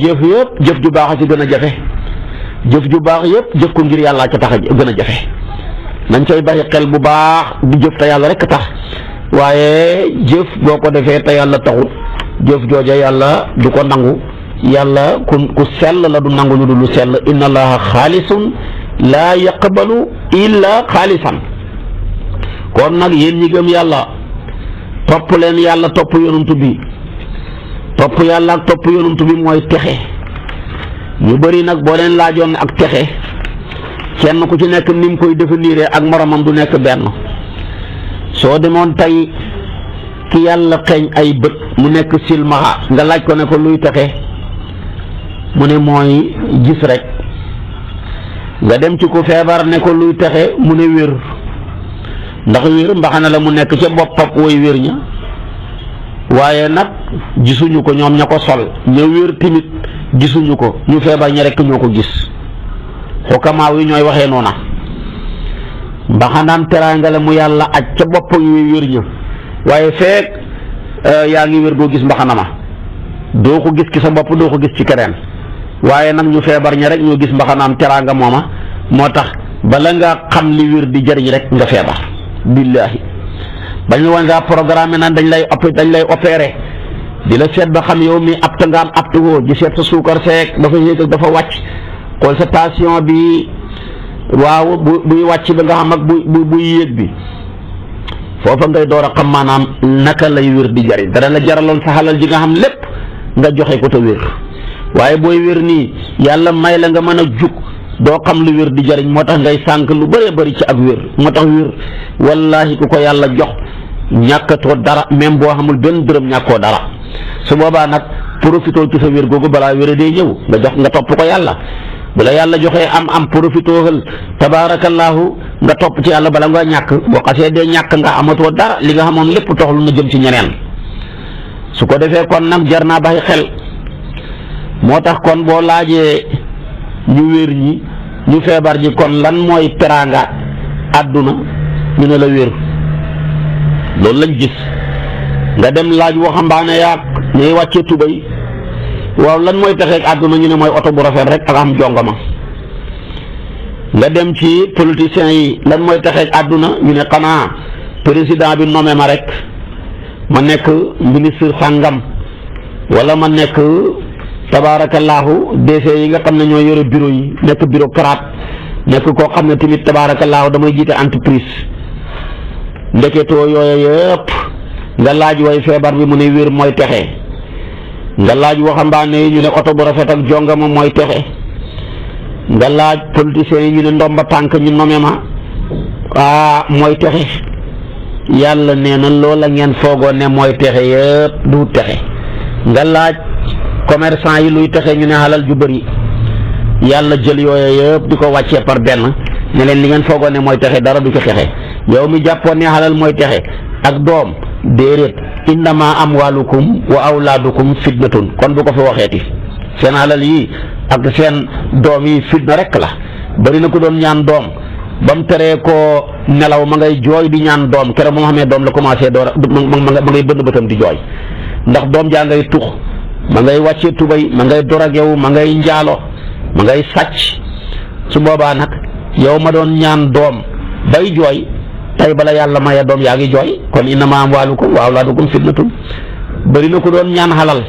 jëf yëpp jëf ju baax a ci gën a jafe jëf ju baax yëpp jëf ko ngir yàlla ca tax a gën a jafe nañ koy bàyyi xel bu baax di jëf te yàlla rek tax. waaye jëf boo ko defee te yàlla taxut jëf jooja yàlla du ko nangu yàlla ku sell la du nangu lu dul lu sell inna allaha xaalisun laa yaqbalu illa xaalisan. kon nag yéen ñi gëm yàlla topp leen yàlla topp yonantu bi topp yàlla ak topp yonantu bi mooy texe. ñu bëri nag boo leen laajoon ak texe kenn ku ci nekk ni mu koy définir ak moromam du nekk benn. soo demoon tey ki yàlla xeeñ ay bët mu nekk silmaxa nga laaj ko ne ko luy texe mu ne mooy gis rek nga dem ci ko feebar ne ko luy texe mu ne wér ndax wér mbaxana la mu nekk ca boppam woy wér ña waaye nag gisuñu ko ñoom ña ko sol ña wér timit gisuñu ko ñu feebar ña rekk ñoo ko gis xukamaaw yi ñooy waxee noona mbaxanaam teraanga la mu yàlla aj ca bopp yu wér ña waaye feek yaa ngi wér goo gis mbaxana ma doo ko gis ci sa bopp doo ko gis ci keneen waaye nag ñu feebar ña rek ñoo gis mbaxanaam teraanga mooma moo tax bala nga xam li wér di jëriñ rek nga feebar billaahi bañ la woon ngaa programme naan dañ lay opéré di la seet ba xam yow mi apte nga am apte woo di seet sa suukar seek dafa yéeg ak dafa wàcc xool sa tension bi waaw buy wàcc ba nga xam ak buy yéeg bi foofa ngay door a xam maanaam naka lay wér di jariñ dana la jaraloon sa xalal ji nga xam lépp nga joxe ko te wér waaye booy wér nii yàlla may la nga mën a jug doo xam lu wér di jariñ moo tax ngay sànk lu bëree bëri ci ak wér moo tax wér wallaahi ku ko yàlla jox ñàkkatoo dara même boo xamul benn dërëm ñàkkoo dara su boobaa nag profitoo ci sa wér googu balaa wér day ñëw nga topp ko yàlla bu la yàlla joxee am profitooxal tabaarakallaahu nga topp ci yàlla bala nga ñàkk boo xasee dee ñàkk nga amatoo dara li nga xamoon lépp toxlu na jëm ci ñeneen su ko defee kon nag jar naa bàyyi xel moo tax kon boo laajee ñu wér ñi ñu feebar ñi kon lan mooy teraanga àdduna ñu ne la wér loolu lañ gis nga dem laaj waxambaane yaag ñuy wàccee tubay waaw lan mooy texeeg àdduna ñu ne mooy oto bu rafet rek ak am jongama nga dem ci politiciens yi lan mooy texeeg àdduna ñu ne xanaa président bi nommé ma rek ma nekk ministre sàngam wala ma nekk tabaarakallaahu DC yi nga xam ne ñoo yore bureau yi nekk bureaucrate nekk koo xam ne tamit tabaarakallaahu damay jiite entreprise ndeketoo yooyu yëpp nga laaj way feebar bi mu ne wér mooy texe nga laaj waxambaane yi ñu ne oto bu rafet ak jongama mooy texe nga laaj politiciens yi ñu ne ndomba tànk ñu nome ma mooy texe yàlla nee na loola ngeen foogoon ne mooy texe yëpp du texe nga laaj commerçant yi luy texe ñu ne xalal ju bëri yàlla jël yooyu yëpp di ko wàccee par benn ne leen li ngeen foogoon ne mooy texe dara du ci texe yow mi jàppoon ne xalal mooy texe ak doom déedéet innama amwalukum wa awlaadukum fitnatun kon bu ko fi waxeeti seen xalal yi ak seen doom yi fitna rek la bari na ko doon ñaan doom ba mu teree koo nelaw ma ngay jooy di ñaan doom keroog ba ma xamee doom la commencé door ma ngay bënn bëtam di jooy ndax doom jaa ngay tux ma ngay wàccee tubay ma ngay doragewu ma ngay njaalo ma ngay sàcc su boobaa nag yow ma doon ñaan doom bay jooy tey bala yàlla maye doom yaa ngi jooy kon innama amwaalukum wa awlaadukum fitnatun bëri na ko doon ñaan xalal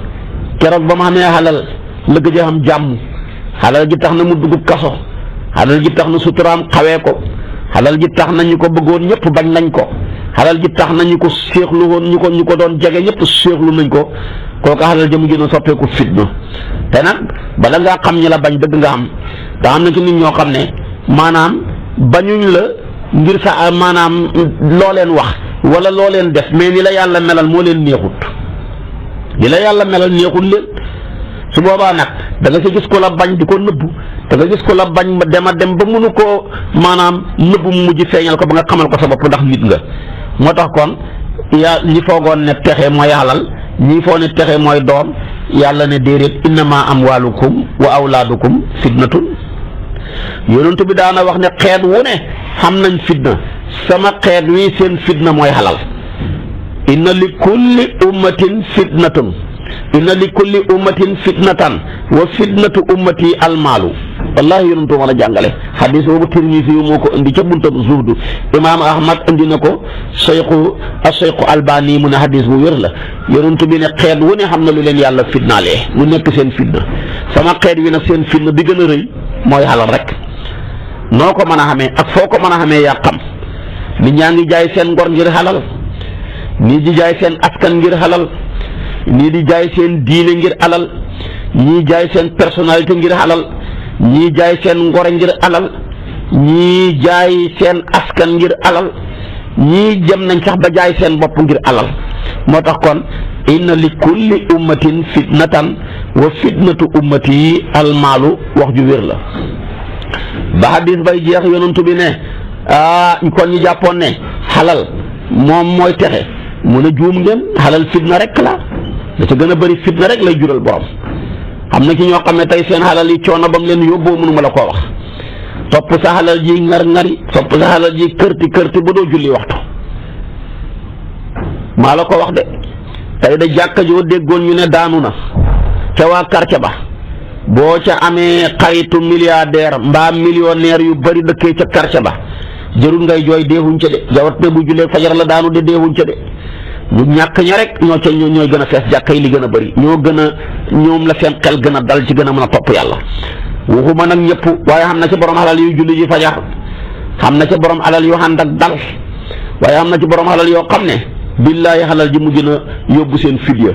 keroog ba ma xamee xalal la gëj a xam jàmm xalal ji tax na mu dugub kaso xalal ji tax na suturaam xawee ko xalal ji tax na ñu ko bëggoon ñëpp bañ nañ ko xalal ji tax na ñu ko séexlu woon ñu ko doon jege ñëpp séexlu nañ ko kooku xalal ja mu gën a soppeeku fitna te nag bala ngaa xam ñi la bañ dëgg nga xam te am na ci nit ñoo xam ne maanaam bañuñ la ngir sa maanaam loo leen wax wala loo leen def mais ni la yàlla melal moo leen neexut li la yàlla melal neexut leen su boobaa nag da nga ci gis ko la bañ di ko nëbbu da nga gis ko la bañ dem ba mënu koo maanaam nëbbu mu mujj feeñal ko ba nga xamal ko sa bopp ndax nit nga moo tax kon ñi foogoon ne texe mooy alal ñi foo ne texe mooy doom yàlla ne déedéet innama amwalukum wa awlaadukum fitnatun yonentu bi daana wax ne xeet wu ne xam nañ fitna sama xeet wi seen fitna mooy xalal inna li kulli ummatin fitnatun inna li kulli ummatin fitnatan wa fitnatu ummati almaalu wallahi yonentu mën a jàngale xadis boobu Tirmisi yu moo ko indi ca buntab zuhdu imaam Ahmad indi na ko Cheikhu Albani mu ne xadis bu wér la yonentu bi ne xeet wu ne xam na lu leen yàlla fitnaalee mu nekk seen fitna sama xeet wi nag seen fitna bi gën a rëy mooy xalal rek noo ko mën a xamee ak foo ko mën a xamee yaa xam nit ñaa ngi jaay seen ngor ngir xalal nii di jaay seen askan ngir xalal ñii di jaay seen diine ngir alal ñii jaay seen personnalité ngir alal ñii jaay seen ngore ngir alal ñii jaay seen askan ngir alal ñii jëm nañ sax ba jaay seen bopp ngir alal moo tax kon inna li kulli ummatin fitnatan wa fitnatu ummati almaalu wax ju wér la ba hadis bay jeex yonantu bi ne kon ñu jàppoon ne xalal moom mooy texe mu ne juum ngeen xalal fitna rek la da ca gën a bëri fitna rek lay jural borom am na ci ñoo xam ne tey seen xalal yi coono ba mu leen yóbboo mënuma la koo wax topp sa xalal ji ngar-ngari topp sa xalal ji kërti ba doo julli waxtu maa la ko wax de tey da jàkka joo déggoon ñu ne daanu na ca waa quartier ba boo ca amee xaritu milliardaire mbaa millionnaire yu bëri dëkkee ca quartier ba jërul ngay jooy deewuñ ca de jawat ne bu jullee fajar la daanu de deewuñ ca de ñu ñàkk ña rek ñooy gën a fees jàkka yi li gën a bëri ñoom la seen xel gën a dal ci gën a mën a topp yàlla waxuma nag ñëpp waaye xam na ci borom alal yu julli ji fajar xam na ci borom alal yu ànd ak dal waaye xam na ci borom alal yoo xam ne billaahi alal ji mujj na yóbbu seen fidya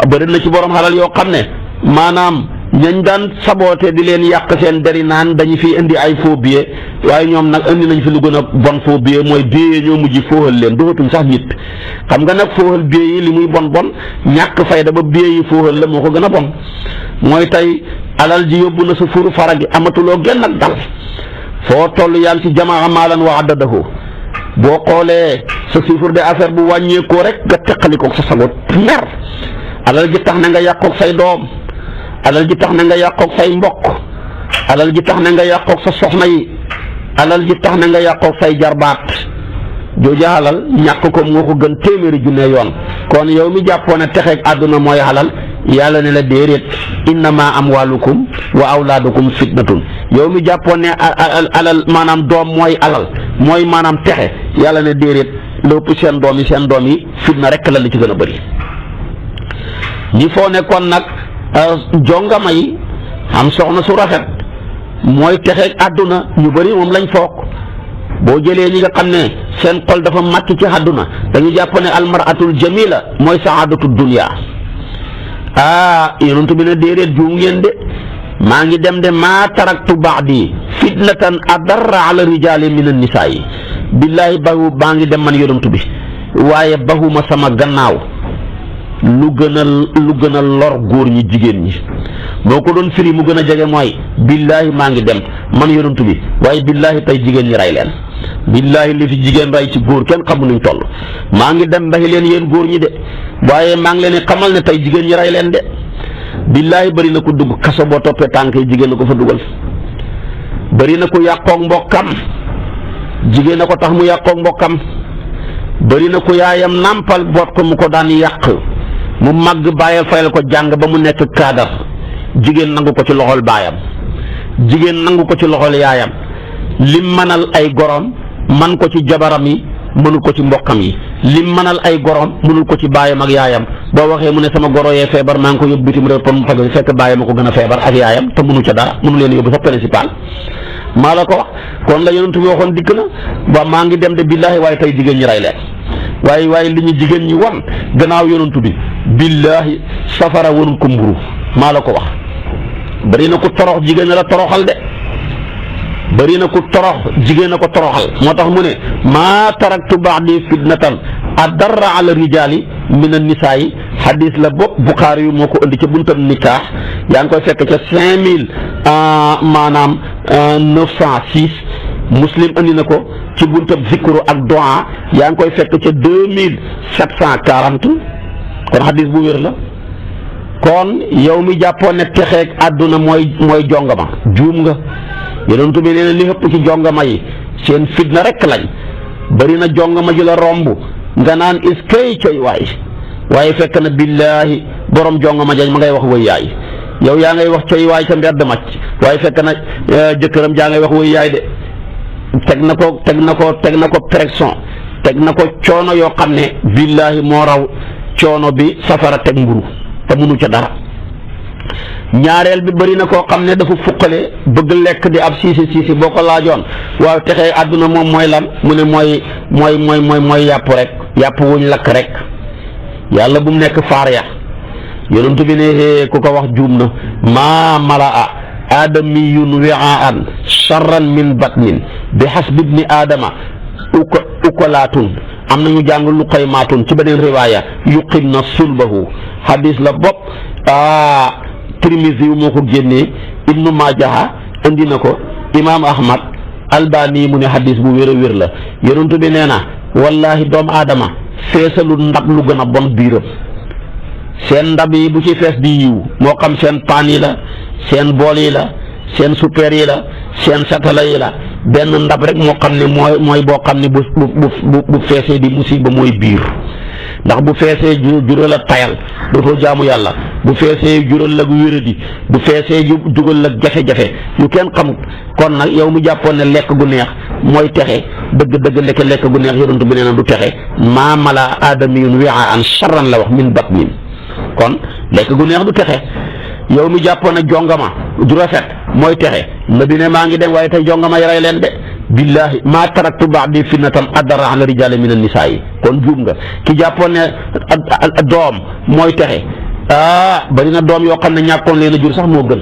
bëri na ci borom alal yoo xam ne maanaam ñañ daan saboote di leen yàq seen deri naan dañu fi indi ay faux billets waaye ñoom nag indi nañ fi lu gën a bon faux billet mooy billet ñoo mujj fooxal leen dootuñ sax nit xam nga nag fooxal billet yi li muy bon ñàkk fayda ba billet yi fooxal la moo ko gën a bon mooy tey alal ji yóbbu na sa furu fara gi amatuloo genn ak dal foo toll yaa ngi ci jamaa maalan wa addadahu boo xoolee sa chiffre d'affaires bu wàññeekoo rek nga teqalikoog sa sago mer alal ji tax na nga yàqoog say doom alal ji tax na nga yàqoog say mbokk alal ji tax na nga yàqoog sa soxna yi alal ji tax na nga yàqoog say jarbaat jooja alal ñàkk ko moo ko gën téeméeri junne yoon kon yow mi jàppoon ne texeeg àdduna mooy alal yàlla ne la déedéet innama amwalukum wa awlaadukum fitnatun yow mi jàppoon ne alal maanaam doom mooy alal mooy maanaam texe yàlla ne déedéet lépp seen doom yi fitna rek la li ci gën a bëri ñi foo ne kon nag jongama yi am soxna su rafet mooy texeeg àdduna ñu bëri moom lañ foog boo jëlee ñi nga xam ne seen xol dafa màcc ci àdduna dañu jàpp ne almaratul jamila mooy saadatu dunya yonent bi ne déedéet juum ngeen de maa ngi dem de maa taraktu baadi fitnatan adarra ala rijali min annisaa yi billaahi maa ngi dem man yonent bi waaye bahuma sama gannaaw lu gën a lor góor ñi jigéen ñi boo ko doon firi mu gën a jege mooy billaahi maa ngi dem man yonent bi waaye billaahi tey jigéen ñi rey leen billaahi li fi jigéen rey ci góor kenn xamu nuñ toll maa ngi dem ndaxi leen yéen góor ñi de waaye maa ngi leen di xamal ne tey jigéen ñi rey leen de billaahi bëri na ko dugg kaso boo toppee tànk yi jigéen na ko fa dugal bëri na ko yàqoog mbokkam jigéen na ko tax mu yàqoog mbokkam bëri na ko yaayam nàmpal boot ko mu ko daan yàq mu màgg bàyyal fayal ko jàng ba mu nekk kaadar jigéen nangu ko ci loxol baayam jigéen nangu ko ci loxol yaayam lim mënal ay gorom man ko ci jabaram yi mënul ko ci mbokkam yi lim mënal ay gorom mënul ko ci baayam ak yaayam boo waxee mu ne sama goro yee feebar maa ngi ko yóbbu bitim réew pour mu faj fekk baayam a ko gën a feebar ak yaayam te mënu ca dara mënu leen yóbbu sax principal maa la ko wax kon la yonent bi waxoon dikk na ba maa ngi dem de billaahi waaye tey jigéen ñi rey leen waaye li ñu jigéen ñi won gannaaw yonent bi billaahi safara wonum ko mburu maa la ko wax bari na ko torox jigéen la toroxal de bëri na ku torox jigéen a ko toroxal moo tax mu ne maa taraktu ba'di fitnatan adarra ala rijaali min an-nisaa'i hadis la bopp Buxaari yu moo ko indi ca buntam nikaax yaa ngi koy fekk ca 906 Muslim indi na ko ci buntam zikru ak du'a yaa ngi koy fekk ca 2740 kon hadis bu wér la. kon yow mi jàppoon ne texeeg àdduna mooy jongama juum nga yonent bi nee na li ëpp ci jongama yi seen fitna rek lañ bari na jongama ji la romb nga naan iskay coy waaye fekk na billaahi borom jongama jañ ma ngay wax wëy yaay yow yaa ngay wax coy waay ca mbedd macc waaye fekk na jëkkëram jaa ngay wax wëy yaay de teg na ko pression teg na ko coono yoo xam ne billaahi moo raw coono bi safara teg mburu te mënu ca dara ñaareel bi bëri na koo xam ne dafa fuqale bëgg lekk di ab siisi boo ko laajoon waaw texee àdduna moom mooy lan mu ne mooy yàpp rek yàpp wuñ lakk rek yàlla bu mu nekk faar ya yonent bi ne ku ko wax juum na maa malaa aadamiyun wi'aan charran min batnin bi hasbi ibni aadama ukolaatun am nañu jàng luqaymaatun ci beneen riwaaya yuqim na sulbahu hadis la bopp Tirmisi yu moo ko génnee Ibnu Maajaha indi na ko Imaam Ahmad Albani mu ne hadis bu wér a wér la yonent bi nee na wallahi doomu aadama feesalu ndab lu gën a bon biiram seen ndab yi bu ci fees di yiw moo xam seen paan yi la seen bool yi la seen super yi la seen satala yi la benn ndab rek moo xam ne mooy boo xam ne bu feesee di musiba mooy biir ndax bu feesee jural la tayal dootoo jaamu yàlla bu feesee jural la wéradi bu feesee jugal la jafe-jafe yu kenn xamut kon nag yow mu jàppoon ne lekk gu neex mooy texe dëgg lekk gu neex yonent bi nee na du texe maa mala aadamiyun wi'aan charran la wax min batnin kon lekk gu neex du texe yow mi jàppoon ne jongama du rafet mooy texe nabi ne maa ngi dem waaye tey jongama yi rey leen de billahi maa taraktu ba'di fitnatan adarra ala rijaali min an-nisaa yi kon juum nga ki jàppoon ne doom mooy texe bari na doom yoo xam ne ñàkkoon leen a jur sax moo gën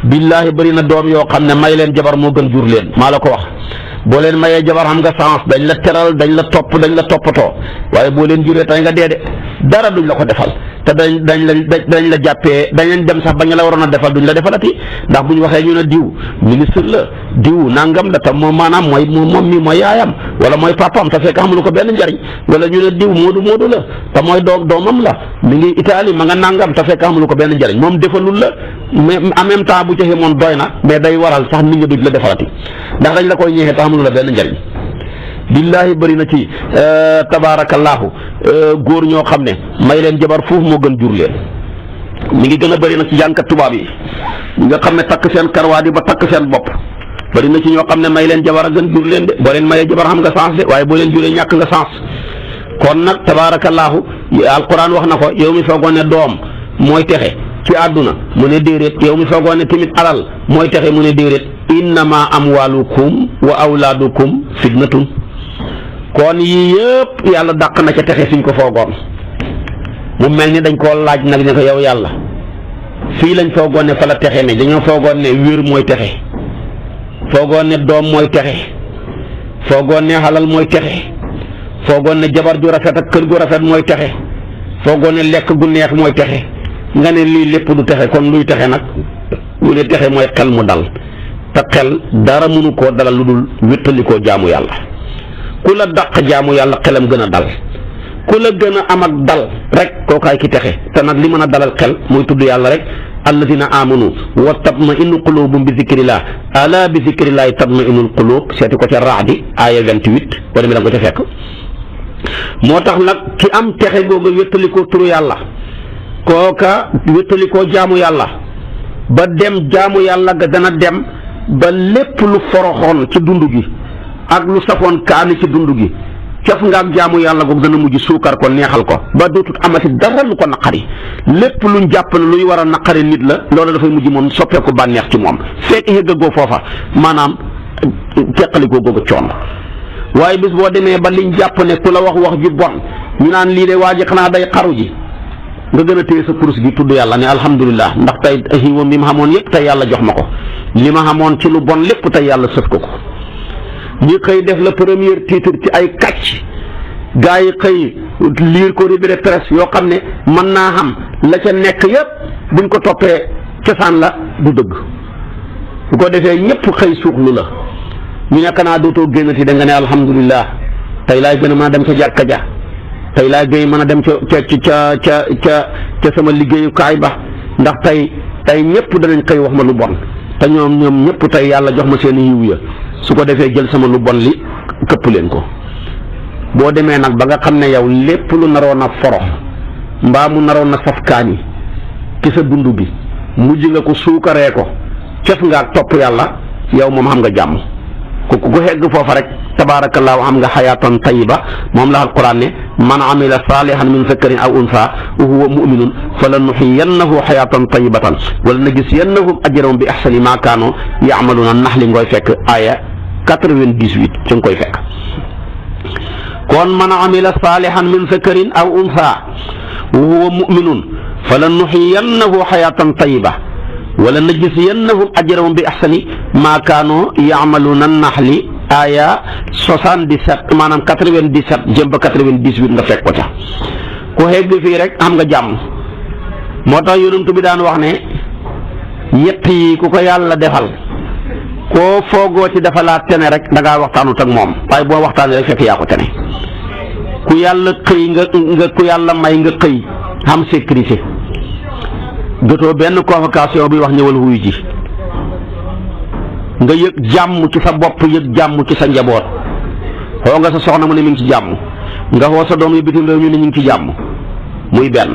billahi bari na doom yoo xam ne may leen jabar moo gën jur leen maa la ko wax boo leen mayee jabar xam nga sens dañ la teral dañ la toppatoo waaye boo leen juree tey nga dee de dara duñ la ko defal te dañ la jàppee dañ leen dem sax ba ñu la waroon a defal duñ la defalati ndax bu ñu waxee ñu ne diw ministre la diw nangam la te moom maanaam moom mi mooy yaayam wala mooy papaam te fekk xamul ko benn njariñ wala ñu ne diw moodu la te mooy doomam la mi ngi Italie ma nga nangam te fekk xamul ko benn njariñ moom defalul la mais en même temps bu ci xemoon doy na mais day waral sax nit ñi duñ la defalati ndax dañ la koy ñeexee te xamul la benn njariñ billahi bëri na ci tabaarakallaahu góor ñoo xam ne may leen jabar foofu moo gën jur leen mi ngi gën a bëri na ci jànkat tubaab yi ñi nga xam ne takk seen karwaadi ba takk seen bopp bëri na ci ñoo xam ne may leen jabar a gën jur leen de boo leen mayee jabar xam nga sens de waaye boo leen juree ñàkk nga sens kon nag tabaarakallaahu alquran wax na ko yow mi foogoon ne doom mooy texe ci àdduna mu ne déedéet yow mi foogoon ne tamit alal mooy texe mu ne déedéet innama amwalukum wa awlaadukum fitnatun kon yii yëpp yàlla dàq na ca texe suñ ko foogoon mu mel ni dañ koo laaj nag ne ko yow yàlla fii lañ foogoon ne fa la texe ne dañoo foogoon ne wér mooy texe foogoon ne doom mooy texe foogoon ne xalal mooy texe foogoon ne jabar ju rafet ak kër gu rafet mooy texe foogoon ne lekk gu neex mooy texe nga ne lii lépp du texe kon luy texe nag lu ne texe mooy xel mu dal te xel dara mënu koo dalal lu dul wéttali koo jaamu yàlla ku la dàq jaamu yàlla xelam gën a dal ku la gën a am ak dal rek kookaay ki texe te nag li mën a dalal xel muy tudd yàlla rek alladina amanu wa tatma'innu qulubum bi zikrillah ala bi zikrillahi tatma'innul qulub seeti ko ca Raadi aaya 28 wala mi la ko ca fekk moo tax nag ki am texe googu wéttalikoo turu yàlla kooka wéttalikoo jaamu yàlla ba dem jaamu yàlla ga dana dem ba lépp lu foroxoon ci dund gi ak lu safoon kaani ci dund gi cof nga ak jaamu yàlla googu dana mujj suukar ko neexal ko ba dootut amati dara lu ko naqari lépp luñ jàpp ne luy war a naqari nit la loolu dafay mujj moom soppeeku bànneex ci moom fekk xëggagoo foofa maanaam teqalikoo googu coono waaye bis boo demee ba liñ jàpp ne ku la wax ju bon ñu naan lii de waa ji xanaa day xaru ji nga gën a téye sa kurus gi tudd yàlla ne alhamdulilah ndax tey xiiwam bi mu xamoon yëpp tey yàlla jox ma ko li ma xamoon ci lu bon lépp tey yàlla sëf ko ñi xëy def la premier titre ci ay kàcc gaa yi xëy liir ko revue de presse yoo xam ne mën naa xam la ca nekk yépp buñ ko toppee cosaan la du dëgg su ko defee ñëpp xëy suuxlu la ñu nekk naa dootoo génnati da nga ne alhamdulillah tey laay gën a mën a dem ca jàkka ja tey laay gën a mën a dem ca sama liggéeyukaay ba ndax tey ñëpp danañ xëy wax ma lu bon te ñoom ñëpp tey yàlla jox ma seen yiw ya su ko defee jël sama lu bon li këpp leen ko. boo demee nag ba nga xam ne yow lépp lu naroon a forox mbaa mu naroon a saf kaani ci sa dund bi mujj nga ko suukaree ko cef nga ak topp yàlla yow moom xam nga jàmm ku xegg foofa rek tabaarakallaahu am nga xayaatan tayiba moom la alquran ne man amila salihan min zakarin aw unsa wa huwa muminun fa la nuxiyannahu xayaatan tayibatan wala najziyannahum ajrahum bi axsani ma kaanu yaamaluuna nax li ngoy fekk aya 98 ci nga koy fekk kon man amila salihan min zakarin aw unsa wa huwa muminun fa la nuxiyannahu xayaatan tayiba wala najziyannahum ajrahum bi ahsani maa kaanu yaamaluuna naxli aya 77 maanaam 97 jëm ba 98 nga fekk ko ca ku xegg fii rek am nga jàmm moo tax yonent bi daan wax ne ñett yi ku ko yàlla defal koo foogoo ci defalaat tene rek da ngaa waxtaanut ak moom waaye boo waxtaanee rek fekk yaa ko tene ku yàlla xëy nga ku yàlla may nga xëy xam sécurité jotoo benn convocation bi wax ñëwal wuyu ji nga yëg jàmm ci sa bopp yëg jàmm ci sa njaboot xoo nga sa soxna mu ne mi ngi ci jàmm nga xoo sa doom yi bitim réew ñu ne ñu ngi ci jàmm muy benn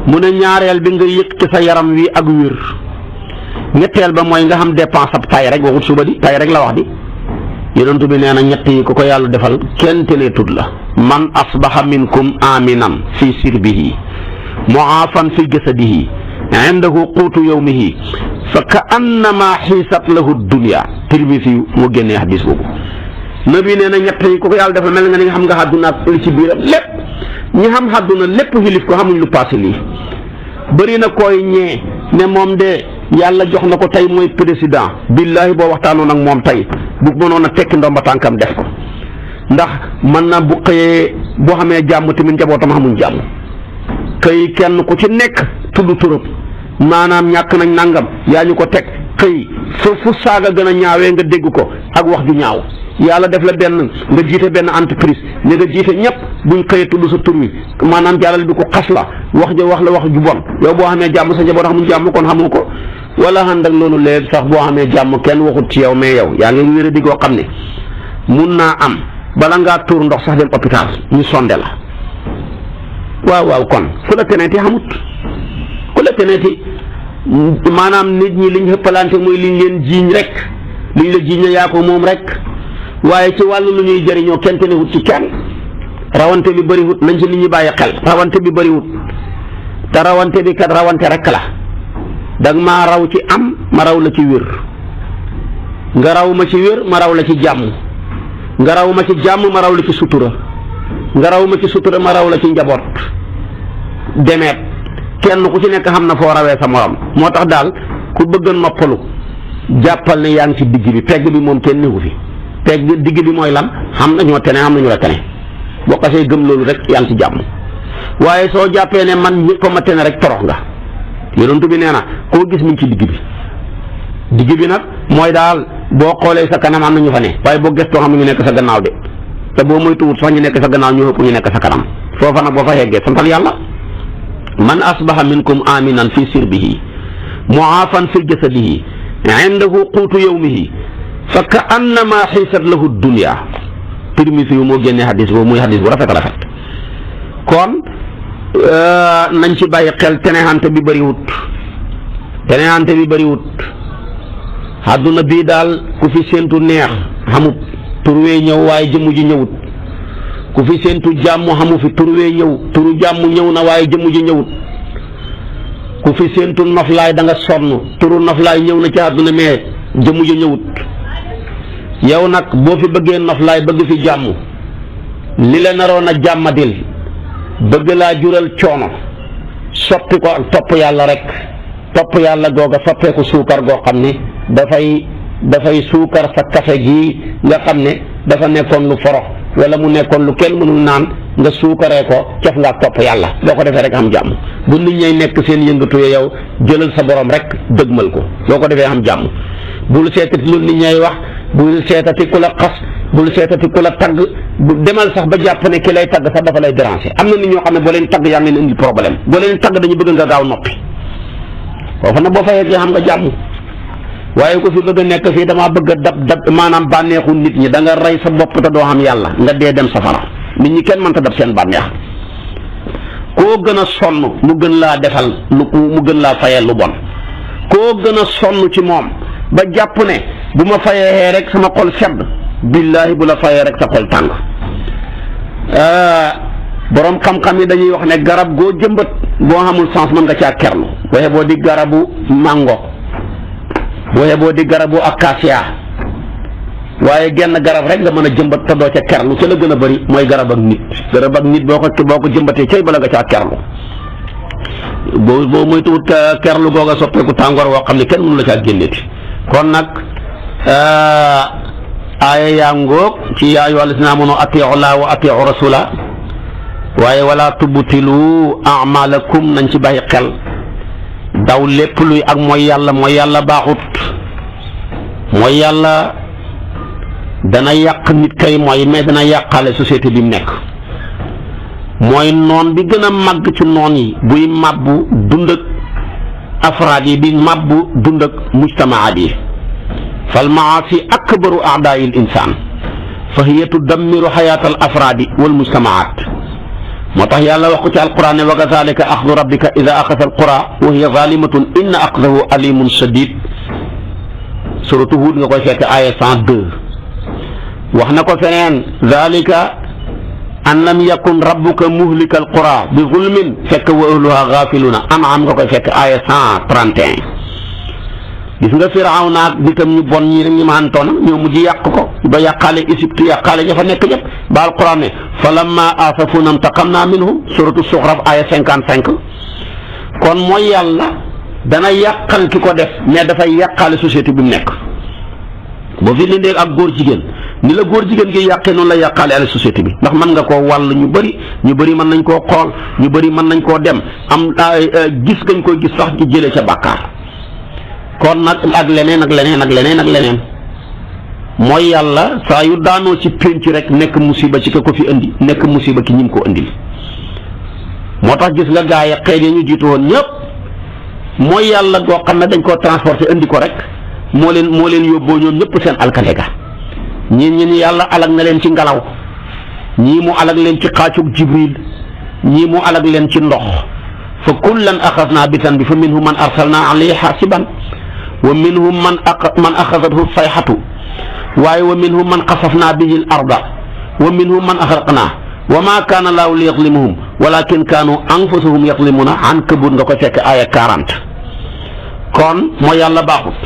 mu ne ñaareel bi nga yëg ci sa yaram wi ak wér ñetteel ba mooy nga xam dépense ab tay rek waxut suba di tay rek la wax di yonent bi nee na ñett yi ku ko yàlla defal kenn teleetut la man asbaha minkum aminan fi sirbihi muafan fi jasadihi indahu quutu yawmihi fa ka annama xiisat lahu dunya Tirmisi mu génnee hadis boobu nabi nee na ñett yi ku ko yàlla defal mel nga ni nga xam nga àdduna ak li ci biiram lépp ñi xam àdduna lépp xilif ko xamuñ lu passé lii bëri na koy ñee ne moom de yàlla jox na ko tey mooy président billahi boo waxtaanoon ak moom tey bu mënoon a tekki ndomba tànkam def ko ndax mën na bu xëyee boo xamee jàmm tamit njabootam xamuñ jàmm xëy kenn ku ci nekk tudd turab maanaam ñàkk nañ nangam yaa ñu ko teg xëy fu saaga gën a ñaawee nga dégg ko ak wax ju ñaaw yàlla def la benn nga jiite benn entreprise ne nga jiite ñëpp buñ xëyee tudd sa tur wi maanaam jàllale bi ko xas la wax la wax ju bon yow boo xamee jàmm sa njaboot xamuñ jàmm kon xamoo ko wala ànd ak loolu léegi sax boo xamee jàmm kenn waxut ci yow mais yow yaa ngi wér di koo xam ne mun naa am bala ngaa tuur ndox sax dem hôpital ñu sonde la waaw kon fu la teneeti xamut ku la teneeti maanaam nit ñi liñ xëppalante muy liñ leen jiiñ rek liñ la jiiñ yaa ko moom rek waaye ci wàllu lu ñuy jëriñoo kenn tenewut ci kenn rawante bi bëriwut nañ ci nit ñi bàyyi xel rawante bi bëriwut te rawante bi kat rawante rek la danga maa raw ci am ma raw la ci wér nga raw ma ci wér ma raw la ci jàmm nga raw ma ci jàmm ma raw la ci sutura nga raw ma ci sutura ma raw la ci njaboot demeet kenn ku ci nekk xam na foo rawee sa morom moo tax daal ku bëgg a noppalu jàppal ne yaa ngi ci digg bi pegg bi moom kenn newu fi pegg digg bi mooy lan xam na ñoo tene xam na ñu la tene boo xasee gëm loolu rek yaa ngi ci jàmm waaye soo jàppee ne man ñëpp ma tene rek torox nga yonent bi nee na koo gis mi ngi ci digg bi nag mooy daal boo xoolee sa kanam am na ñu fa ne waaye boo gëstoo xam ne ñu nekk sa gannaaw de te boo moytuwut sax ñu nekk sa gannaaw ñu ëpp ñu nekk sa kanam foofa nag boo fa yeggee santal yàlla man asbaha minkum aminan fi sirbihi muafan fi jasadihi indahu quutu yawmihi fa ka annama xiisat lahu dunya Tirmisi yu moo génnee hadis boobu muy hadis bu rafet kon nañ ci bàyyi xel tenexante bi bëriwut àdduna bii daal ku fi séentu neex xamut turwee ñëw waaye jëmm ji ñëwut ku fi séentu jàmm xamu fi turwee ñëw turu jàmm ñëw na waaye jëmm ji ñëwut ku fi séentu noflaay da nga sonn turu noflaay ñëw na ci àdduna mais jëmm ji ñëwut yow nag boo fi bëggee noflaay bëgg fi jàmm li la naroon a jàmmadil bëgg laa jural coono soppi ko ak topp yàlla rek topp yàlla googa soppeeku suukar goo xam ne dafay suukar sa café gi nga xam ne dafa nekkoon lu forox wala mu nekkoon lu kenn mënul naan nga suukaree ko cof nga topp yàlla boo ko defee rek am jàmm. bu nit ñay nekk seen yëngatu yow jëlal sa borom rek dëgmal ko boo ko defee am jàmm. bul seetati lu nit ñay wax, bul seetati ku la xas, bul seetati ku la tagg, bu demal sax ba jàpp ne ki lay tagg sax dafa lay déranger. am na nit ñoo xam ne boo leen tagg yaa ngi leen indil problème, boo leen tagg dañu bëgg nga gaaw noppi foofu nag boo fa yeggee xam nga jàmm. waaye ko fi bëgg a nekk fii damaa bëgg a dab maanaam bànneexu nit ñi da nga rey sa bopp te doo xam yàlla nga dee dem safara. nit ñi kenn mënta dab seen bànneex. koo gën a sonn mu gën laa defal mu gën laa fayal lu bon, koo gën a sonn ci moom ba jàpp ne bu ma fayee rek sama xol sedd, billaahi bu la fayee rek sa xol tàng. borom xam-xam yi dañuy wax ne garab goo jëmbat boo xamul sens mën nga caa kerlu. waaye boo di garabu mango, boo boo di garabu acacia, waaye genn garab rek nga mën a jëmbat te doo ca kerlu ca la gën a bëri mooy garab ak nit. garab ak nit boo ko jëmbatee cay bala nga caa kerlu boo muy tuut kerlu googa soppeeku tàngoor woo xam ne kenn mënu la caa génneeti. kon nag aaya yaa ngóog ci yaa ayyuhal lazina aamanu atiu llaaha wa atiu rasula, waaye wala tubtilu a'maalakum nañ ci bàyyi xel. daw lépp luy ak mooy yàlla baaxut. mooy yàlla dana yàq nit kay mooy mais dana yàqaale société bi mu nekk. mooy noon bi gën a màgg ci noon yi buy màbbu dund ak afraad yi, bi màbbu dund ak mujtamaat yi. fal maasi akbaru a'daai l insaan fa hiya tudammiru xayaata al afraadi wal mujtamaat. moo tax yàlla wax ko ci alquran ne wa kazalika axdu rabbika ida axada alqura wa hiya zalimatun inna axdahu alimun shadid. suratu Huud nga koy fekk aaya 102. wax na ko feneen zalika an lam yakun rabbuka muhlika alqura bi zulmin fekk wa ahluha gafiluna. An'am nga koy fekk aaya 131. gis nga Firawna ak nitam ñu bon ñi rek ñu maantoona ñoo mujj yàq ko ba yàqaale Égypte yàqaale ña fa nekk ñëpp ba alquran ne fa lamma asafuna intaqamna minhum suratu Suxraf aya 55. kon mooy yàlla dana yàqal ki ko def mais dafay yàqaale société bi mu nekk. boo fi lindee ak góor jigéen ni la góor jigéen gi yàqee noonu la yàqaale ale société bi, ndax mën nga koo wàll ñu bëri mën nañ koo xool, ñu bëri mën nañ koo dem am gis gañ koy gis sax ci jëlee ca bàkkaar. kon nag ak leneen ak leneen ak leneen ak leneen mooy yàlla saa yu daanoo ci pénc rek nekk musiba ci ka ko fi indi, nekk musiba ki ñim ko indil. moo tax gis nga gaa yi xeet yi ñu jiitu woon ñëpp mooy yàlla goo xam ne dañ koo transporté indi ko rek moo leen yóbboo ñoom ñëpp seen alkande ga. ñi yàlla alag na leen ci ngelaw, ñii mu alag leen ci xaacug Jibril, ñii mu alag leen ci ndox. fa kullan axadnaa bi zanbi fa minhum man arsalnaa alayhi xaasiban wa minhum man axadathu sayxatu waaye wa minhum man xasafnaa bihi l arda wa minhum man axraqnaa wa maa kaana laahu li yazlimahum walakin kaanu anfusahum yazlimuuna. Ankabut nga ko fekk aaya 40. kon mooy yàlla baaxut.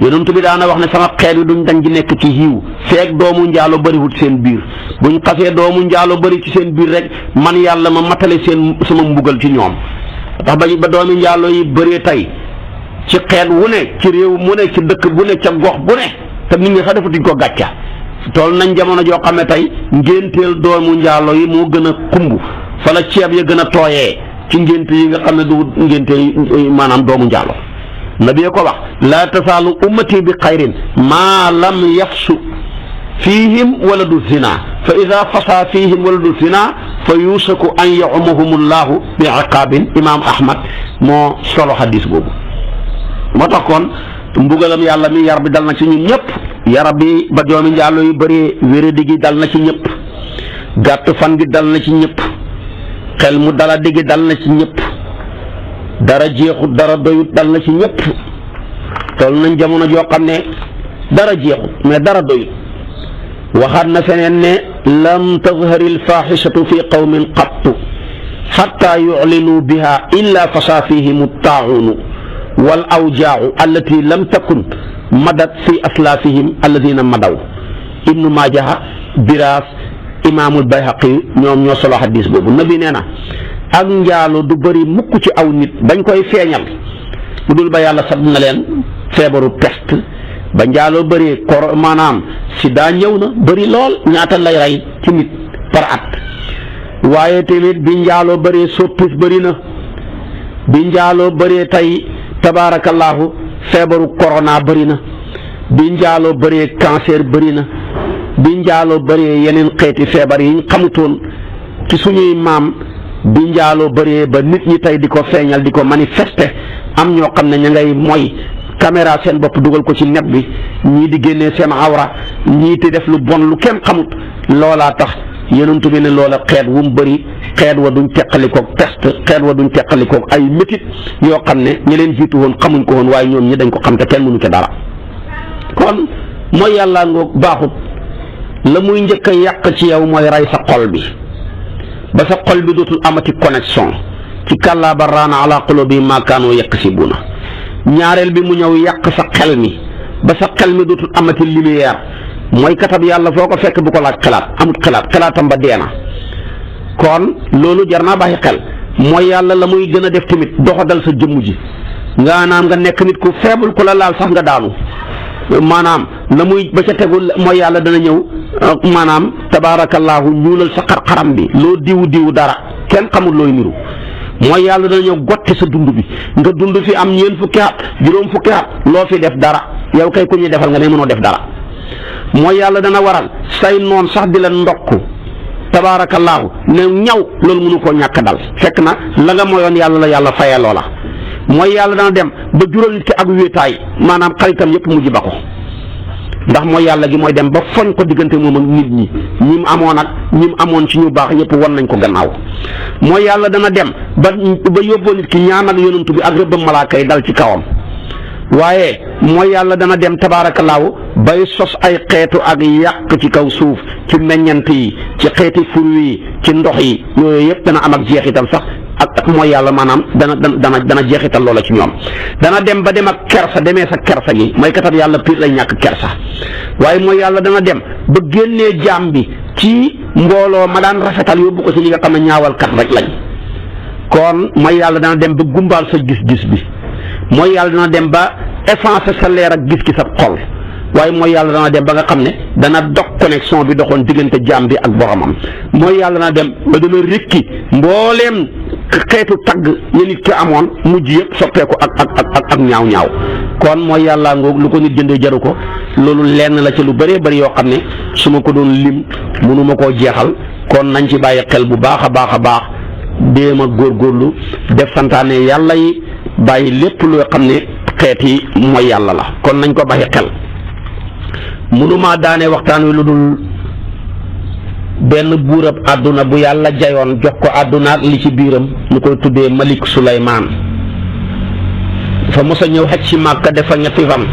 yonent bi daana wax ne sama xeet wi duñ dañ di nekk ci yiw feek doomu njaalo bëriwut seen biir. buñ xasee doomu njaalo bëri ci seen biir rek man yàlla ma matale sama mbugal ci ñoom. tax ba doomi njaalo yi bëree tey ci xeet wu ne, ci réew mu ne, ci dëkk bu ne, ca gox bu ne, te nit ñi sax defatuñ ko gàcca. tool nañ jamono joo xam ne tey ngénteel doomu njaalo yi moo gën a kumb fa la ceeb ya gën a tooyee ci ngénte yi nga xam ne du ngénte maanaam doomu njaalo. nabi ko wax laa tasaalu ummati bi xayrin maa lam yafsu fihim waladu zina fa ida fasa fihim waladu zina fa yusaku an yaumahum llahu bi iqaabin. imaam Ahmad moo solo xadis boobu. moo tax kon mbugalam yàlla mi yar bi dal na ci ñun ñëpp. yara bi ba doomi njaaloo yu bëree wéradi gi dal na ci ñëpp, gàtt fan gi dal na ci ñëpp, xel mu dala digi dal na ci ñëpp, dara jeexut dara doyut dal na ci ñëpp. toll nañ jamono joo xam ne dara jeexut mais dara doyut. waxaat na feneen ne lam tazhari alfaxishatu fi qawmin qattu xatta yuclinuu biha illa fasa fihim attaaunu wal awjaau allati lam takun madat fi aslaafihim alladina madaw. ibnu maajaha biraas imaamul bayhaqi ñoom ñoo solo xadis boobu. nabi nee na ak njaalo du bëri mukk ci aw nit bañ koy feeñal lu dul ba yàlla sab na leen feebaru peste ba njaaloo bëree maanaam sida ñëw na bëri lool ñaata lay rey ci nit par at waaye tamit bi njaaloo bëree soppis bëri na bi njaaloo bëree tey tabaarakallaahu feebaru corona bëri na bi njaaloo bëree cancer bëri na bi njaaloo bëree yeneen xeeti feebar yi ñu xamutoon ci suñuy maam bi njaaloo bëree ba nit ñi tey di ko feeñal di ko manifester am ñoo xam ne ña ngay mooy caméra seen bopp dugal ko ci net bi ñii di génnee seen awra ñii di def lu bon lu kenn xamut loolaa tax yonent bi ne loola xeet wu mu bëri xeet wa duñ teqalikoog peste xeet wa duñ teqalikoog ay métit yoo xam ne ñi leen jiitu woon xamuñ ko woon waaye ñoom ñi dañ ko xam te kenn mënu ca dara kon mooy yàlla ngoog baaxut la muy njëkk a yàq ci yow mooy rey sa xol bi ba sa xol bi dootul amati connexion ci kàllaa bal raana ala qulubihim maa kaanu yaksibuuna ñaareel bi mu ñëw yàq sa xel mi ba sa xel mi dootul amati lumière mooy katab yàlla foo ko fekk bu ko laaj xalaat amut xalaatam ba dee na kon loolu jar naa bàyyi xel mooy yàlla la muy gën a def tamit doxadal sa jëmm ji nga naam nga nekk nit ku faible ku la laal sax nga daanu maanaam la muy ba ca tegul mooy yàlla dana ñëw maanaam tabaarakallaahu ñuulal sa xar-xaram bi loo diwu dara kenn xamul looy niru mooy yàlla dana ñëw gotti sa dund bi nga dund fi am ñeent fukki at juróom fukki at loo fi def dara yow kay ku ñuy defal nga ne mënoo def dara mooy yàlla dana waral say noon sax di la ndokk tabaarakallaahu ne ñaw loolu mënu koo ñàkk dal fekk na la nga moyoon yàlla la yàlla fayee loola mooy yàlla dana dem ba jural nit ki ak wéetaay maanaam xaritam yëpp mujj ba ko ndax mooy yàlla gi mooy dem ba foñ ko diggante moom ak nit ñi ñim amoon ci ñu baax ñëpp wan nañ ko gannaaw mooy yàlla dana dem ba yóbboo nit ki ñaan ak yonantu bi ak rëbbam malaaka yi dal ci kawam waaye mooy yàlla dana dem tabaarakallaahu bay sos ay xeetu ak yàq ci kaw suuf ci meññant yi ci xeeti fruit yi ci ndox yi yooyu yëpp dana am ak jeexital sax ak mooy yàlla maanaam dana jeexital loola ci ñoom dana dem ba dem ak kersa demee sa kersa gi mooy katab yàlla piir lay ñàkk kersa waaye mooy yàlla dana dem ba génnee jaam bi ci mbooloo ma daan rafetal yóbbu ko ci ñi nga xam ne ñaawalkat rek lañ kon mooy yàlla dana dem ba gumbaal sa gis-gis bi mooy yàlla dana dem ba effacer sa leer ak gis ki sa xol waaye mooy yàlla dana dem ba nga xam ne dana dog connexion bi doxoon diggante jaam bi ak boromam mooy yàlla dana dem ba dana rikki mbooleem xeetu tagg ya nit ki amoon mujj yëpp soppeeku ak ñaaw kon mooy yàlla ngoog lu ko nit jëndee jaru ko loolu lenn la ci lu bëree bëri yoo xam ne su ma ko doon lim mënuma koo jeexal kon nañ ci bàyyi xel bu baax a baax déem a góorgóorlu def santaane yàlla yi bàyyi lépp loo xam ne xeeti mooy yàlla la kon nañ ko bàyyi xel mënumaa daane waxtaan wi lu dul benn buurab àdduna bu yàlla jayoon jox ko àdduna ak li ci biiram ñu koy tuddee Malik Suleymaan dafa mos a ñëw xaj ci Màkka defa ñetti fan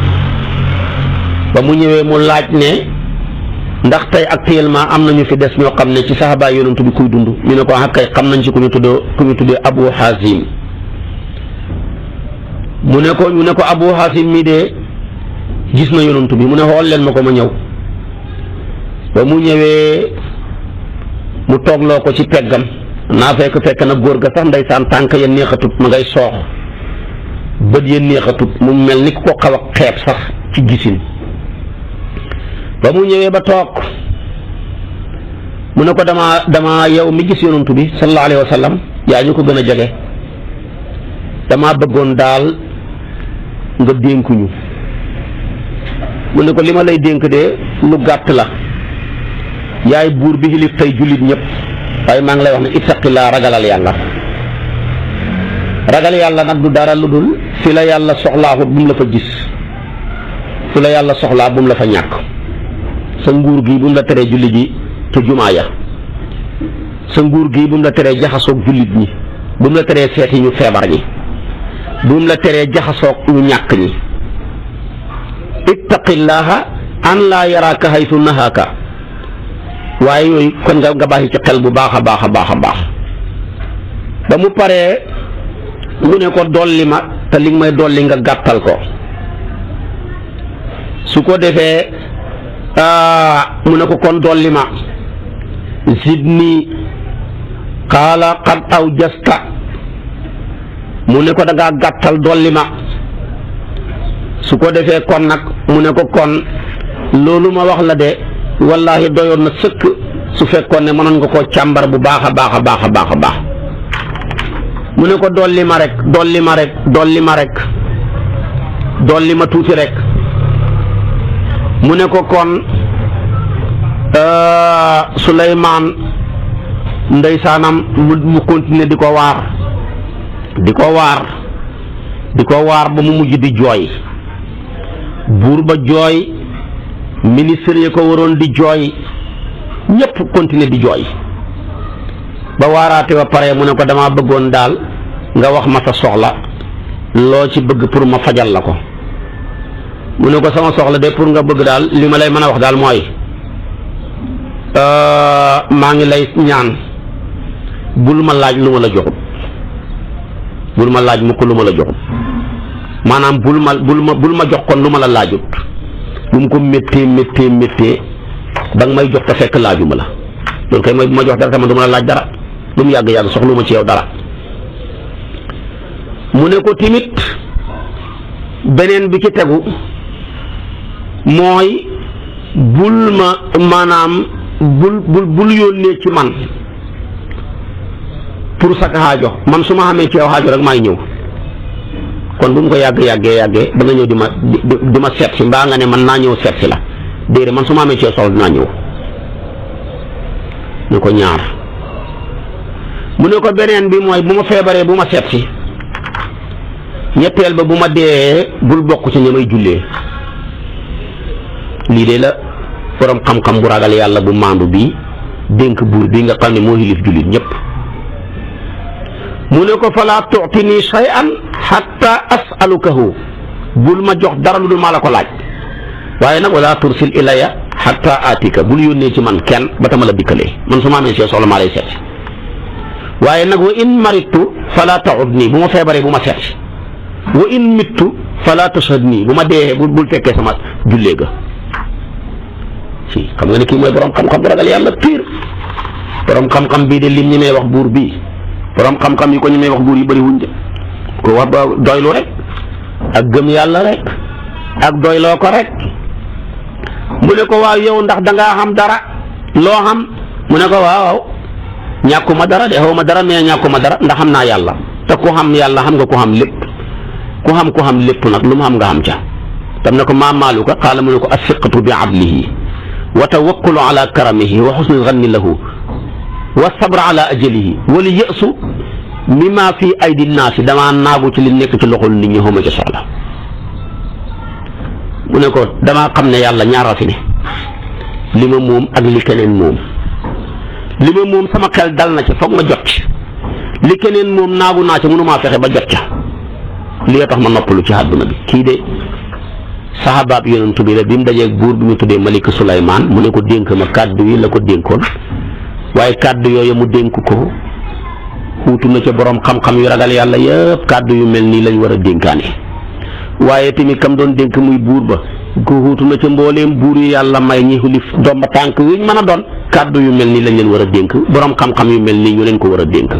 ba mu ñëwee mu laaj ne ndax tey actuellement am nañu fi des ñoo xam ne ci saxaaba yonent bi kuy dund ñu ne ko ah kay xam nañ ci ku ñu tuddee Abu Hazim ñu ne ko Abu Hazim mii de gis na yonent bi mu ne xool leen ma ko ma ñëw ba mu ñëwee mu toogloo ko ci peggam naa fekk na góor ga sax ndeysaan tànk ya neexatut ma ngay soox bët ya neexatut mu mel ni ko xaw a xeeb sax ci gisin ba mu ñëwee ba toog mu ne ko dama yow mi gis yonent bi sallallahu alayhi wa sallam yaa ñu ko gën a jege dama bëggoon daal nga dénkuñu mu ne ko li ma lay dénk de lu gàtt la yaay buur bi xilif tey jullit ñëpp waaye maa ngi lay wax ne ittaqillaa ragalal yàlla nag du dara lu dul fi la yàlla soxlaaxut bu mu la fa gis fi la yàlla soxlaa bu mu la fa ñàkk sa nguur gi bu mu la teree julli ji te jumaa ya sa nguur gi bu mu la teree jaxasoog jullit ñi bu mu la teree seeti ñu feebar ñi bu mu la teree jaxasoog ñu ñàkk ñi ittaqillaaha an laa yaraaka haytu nahaaka waaye yooyu kon nga bàyyi ci xel bu baax a baax ba mu paree mu ne ko dolli ma te li nga may dolli nga gàttal ko su ko defee mu ne ko kon dolli ma zidni qaala qad awjasta mu ne ko da ngaa gàttal dolli ma su ko defee kon nag mu ne ko kon loolu ma wax la de wallaahi doyoon na sëkk su fekkoon ne mënoon nga koo càmbar bu baax a baax a baax a baax a baax mu ne ko dolli ma rek dolli ma rek dolli ma rek dolli ma tuuti rek mu ne ko kon Suleymaan ndeysaanam mu continuer di ko waar di ko waar di ko waar ba mu mujj di jooy buur ba jooy ministre yi ko waroon di jooy ñëpp continuer di jooy ba waaraate ba pare mu ne ko dama bëggoon daal nga wax ma sa soxla loo ci bëgg pour ma fajal la ko mu ne ko sama soxla de pour nga bëgg daal li ma lay mën a wax daal mooy maa ngi lay ñaan bul ma laaj lu ma la joxut bul ma laaj mukk lu ma la joxut maanaam bul ma jox kon lu ma la laajut lu mu ko méttee ba nga may jox te fekk laajuma la loolu kay mooy bu ma jox dara tamit du ma la laaj dara lu mu yàgg soxlu ma ci yow dara mu ne ko timit beneen bi ci tegu mooy bul ma maanaam bul yónnee ci man pour sak xaajo man su ma xamee ci yow xaajo rek maay ñëw kon bu mu ko yàggee ba nga ñëw di ma seet si mbaa nga ne man naa ñëw seet si la déedéet man su ma amee ci yow soxla dinaa ñëw ne ko ñaar mu ne ko beneen bi mooy bu ma feebaree bu ma seet si ñetteel ba bu ma dee bul bokk ci ñi may jullee lii de la borom xam-xam bu ragal yàlla bu maandu bi dénk buur bi nga xam ne moo xilif jullit ñëpp mu ne ko falaa tu'tini shay'an hatta as'alukahu bul ma jox dara lu dul maa la ko laaj waaye nag wala tursil ilayya hatta atika bul yónnee ci man kenn ba tama la dikkalee man su ma amee see soxla maa lay seet waaye nag wa in maritu fala ta'udni bu ma feebaree bu ma seet wa in mittu fala tashhadni bu ma dee bul fekkee sama jullee ga si xam nga ne kii mooy borom xam-xam bu ragal yàlla pire borom xam-xam bii de lim ñi may wax buur bii borom xam-xam yi ko ñu may wax buur yi bëri wuñ de ko wax ba doylu rek ak gëm yàlla rek ak doyloo ko rek mu ne ko waaw yow ndax dangaa xam dara loo xam mu ne ko waaw ñàkkuma dara de xaw ma dara mais ñàkkuma dara ndax xam naa yàlla te ku xam yàlla xam nga ku xam lépp ku xam lépp nag lu mu xam nga xam ca tam ne ko maa maaluka qaala mu ne ko asiqatu bi adlihi wa tawakkulu ala karamihi wa xusni zanni lahu wa sabra ala ajalihi wala yësu mimma fi aydi naasi damaa naagu ci li nekk ci loxol nit ñi xaw ma ci soxla mu ne ko damaa xam ne yàlla ñaara fi ne li ma moom ak li keneen moom li ma moom sama xel dal na ca foog ma jot ci li keneen moom naagu naa ca mënumaa fexe ba jot ca li tax ma noppalu ci àdduna bi kii de saxaabaab yonent bi la bi mu dajeeg buur bi mu tuddee Malik Suleymaan mu ne ko dénk ma kàddu yi la ko dénkoon waaye kàddu yooyu mu dénk ko xuutu na ca borom xam-xam yu ragal yàlla yëpp kàddu yu mel nii lañ war a dénkaane waaye tamit kam doon dénk muy buur ba ko xuutu na ca mbooleem buur yi yàlla may ñi xulif domba tànk yuñ mën a doon kàddu yu mel nii lañ leen war a dénk borom xam-xam yu mel nii ñu leen ko war a dénk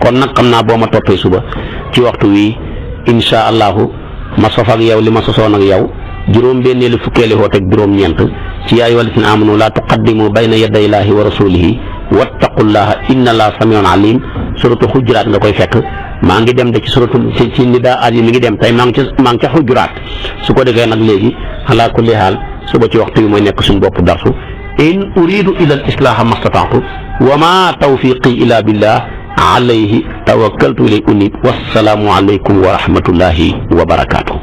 kon nag xam naa boo ma toppee suba ci waxtu wi insha allahu ma sof ak yow li ma sosoon ak yow juróom-benneelu fukkeeli xoot ak juróom-ñeent ci yaa ayyuhal lazina aamanu laa tuqaddimu bayna yaday llaahi wa rasuulihi wattaqullaha inna llaaha samiun alim suratu xujuraat nga koy fekk maa ngi dem de ci suratu ci nidaat yi mi ngi dem tey maa ngi ca xujuraat su ko defee nag léegi ala kulli haal suba ci waxtu yi mooy nekk suñu bopp darsu in uridu ila al islaaha mastataatu wa ma tawfiqi ila billah alayhi tawakkaltu ilay unib wassalaamu alaykum wa rahmatullahi wa barakaatu.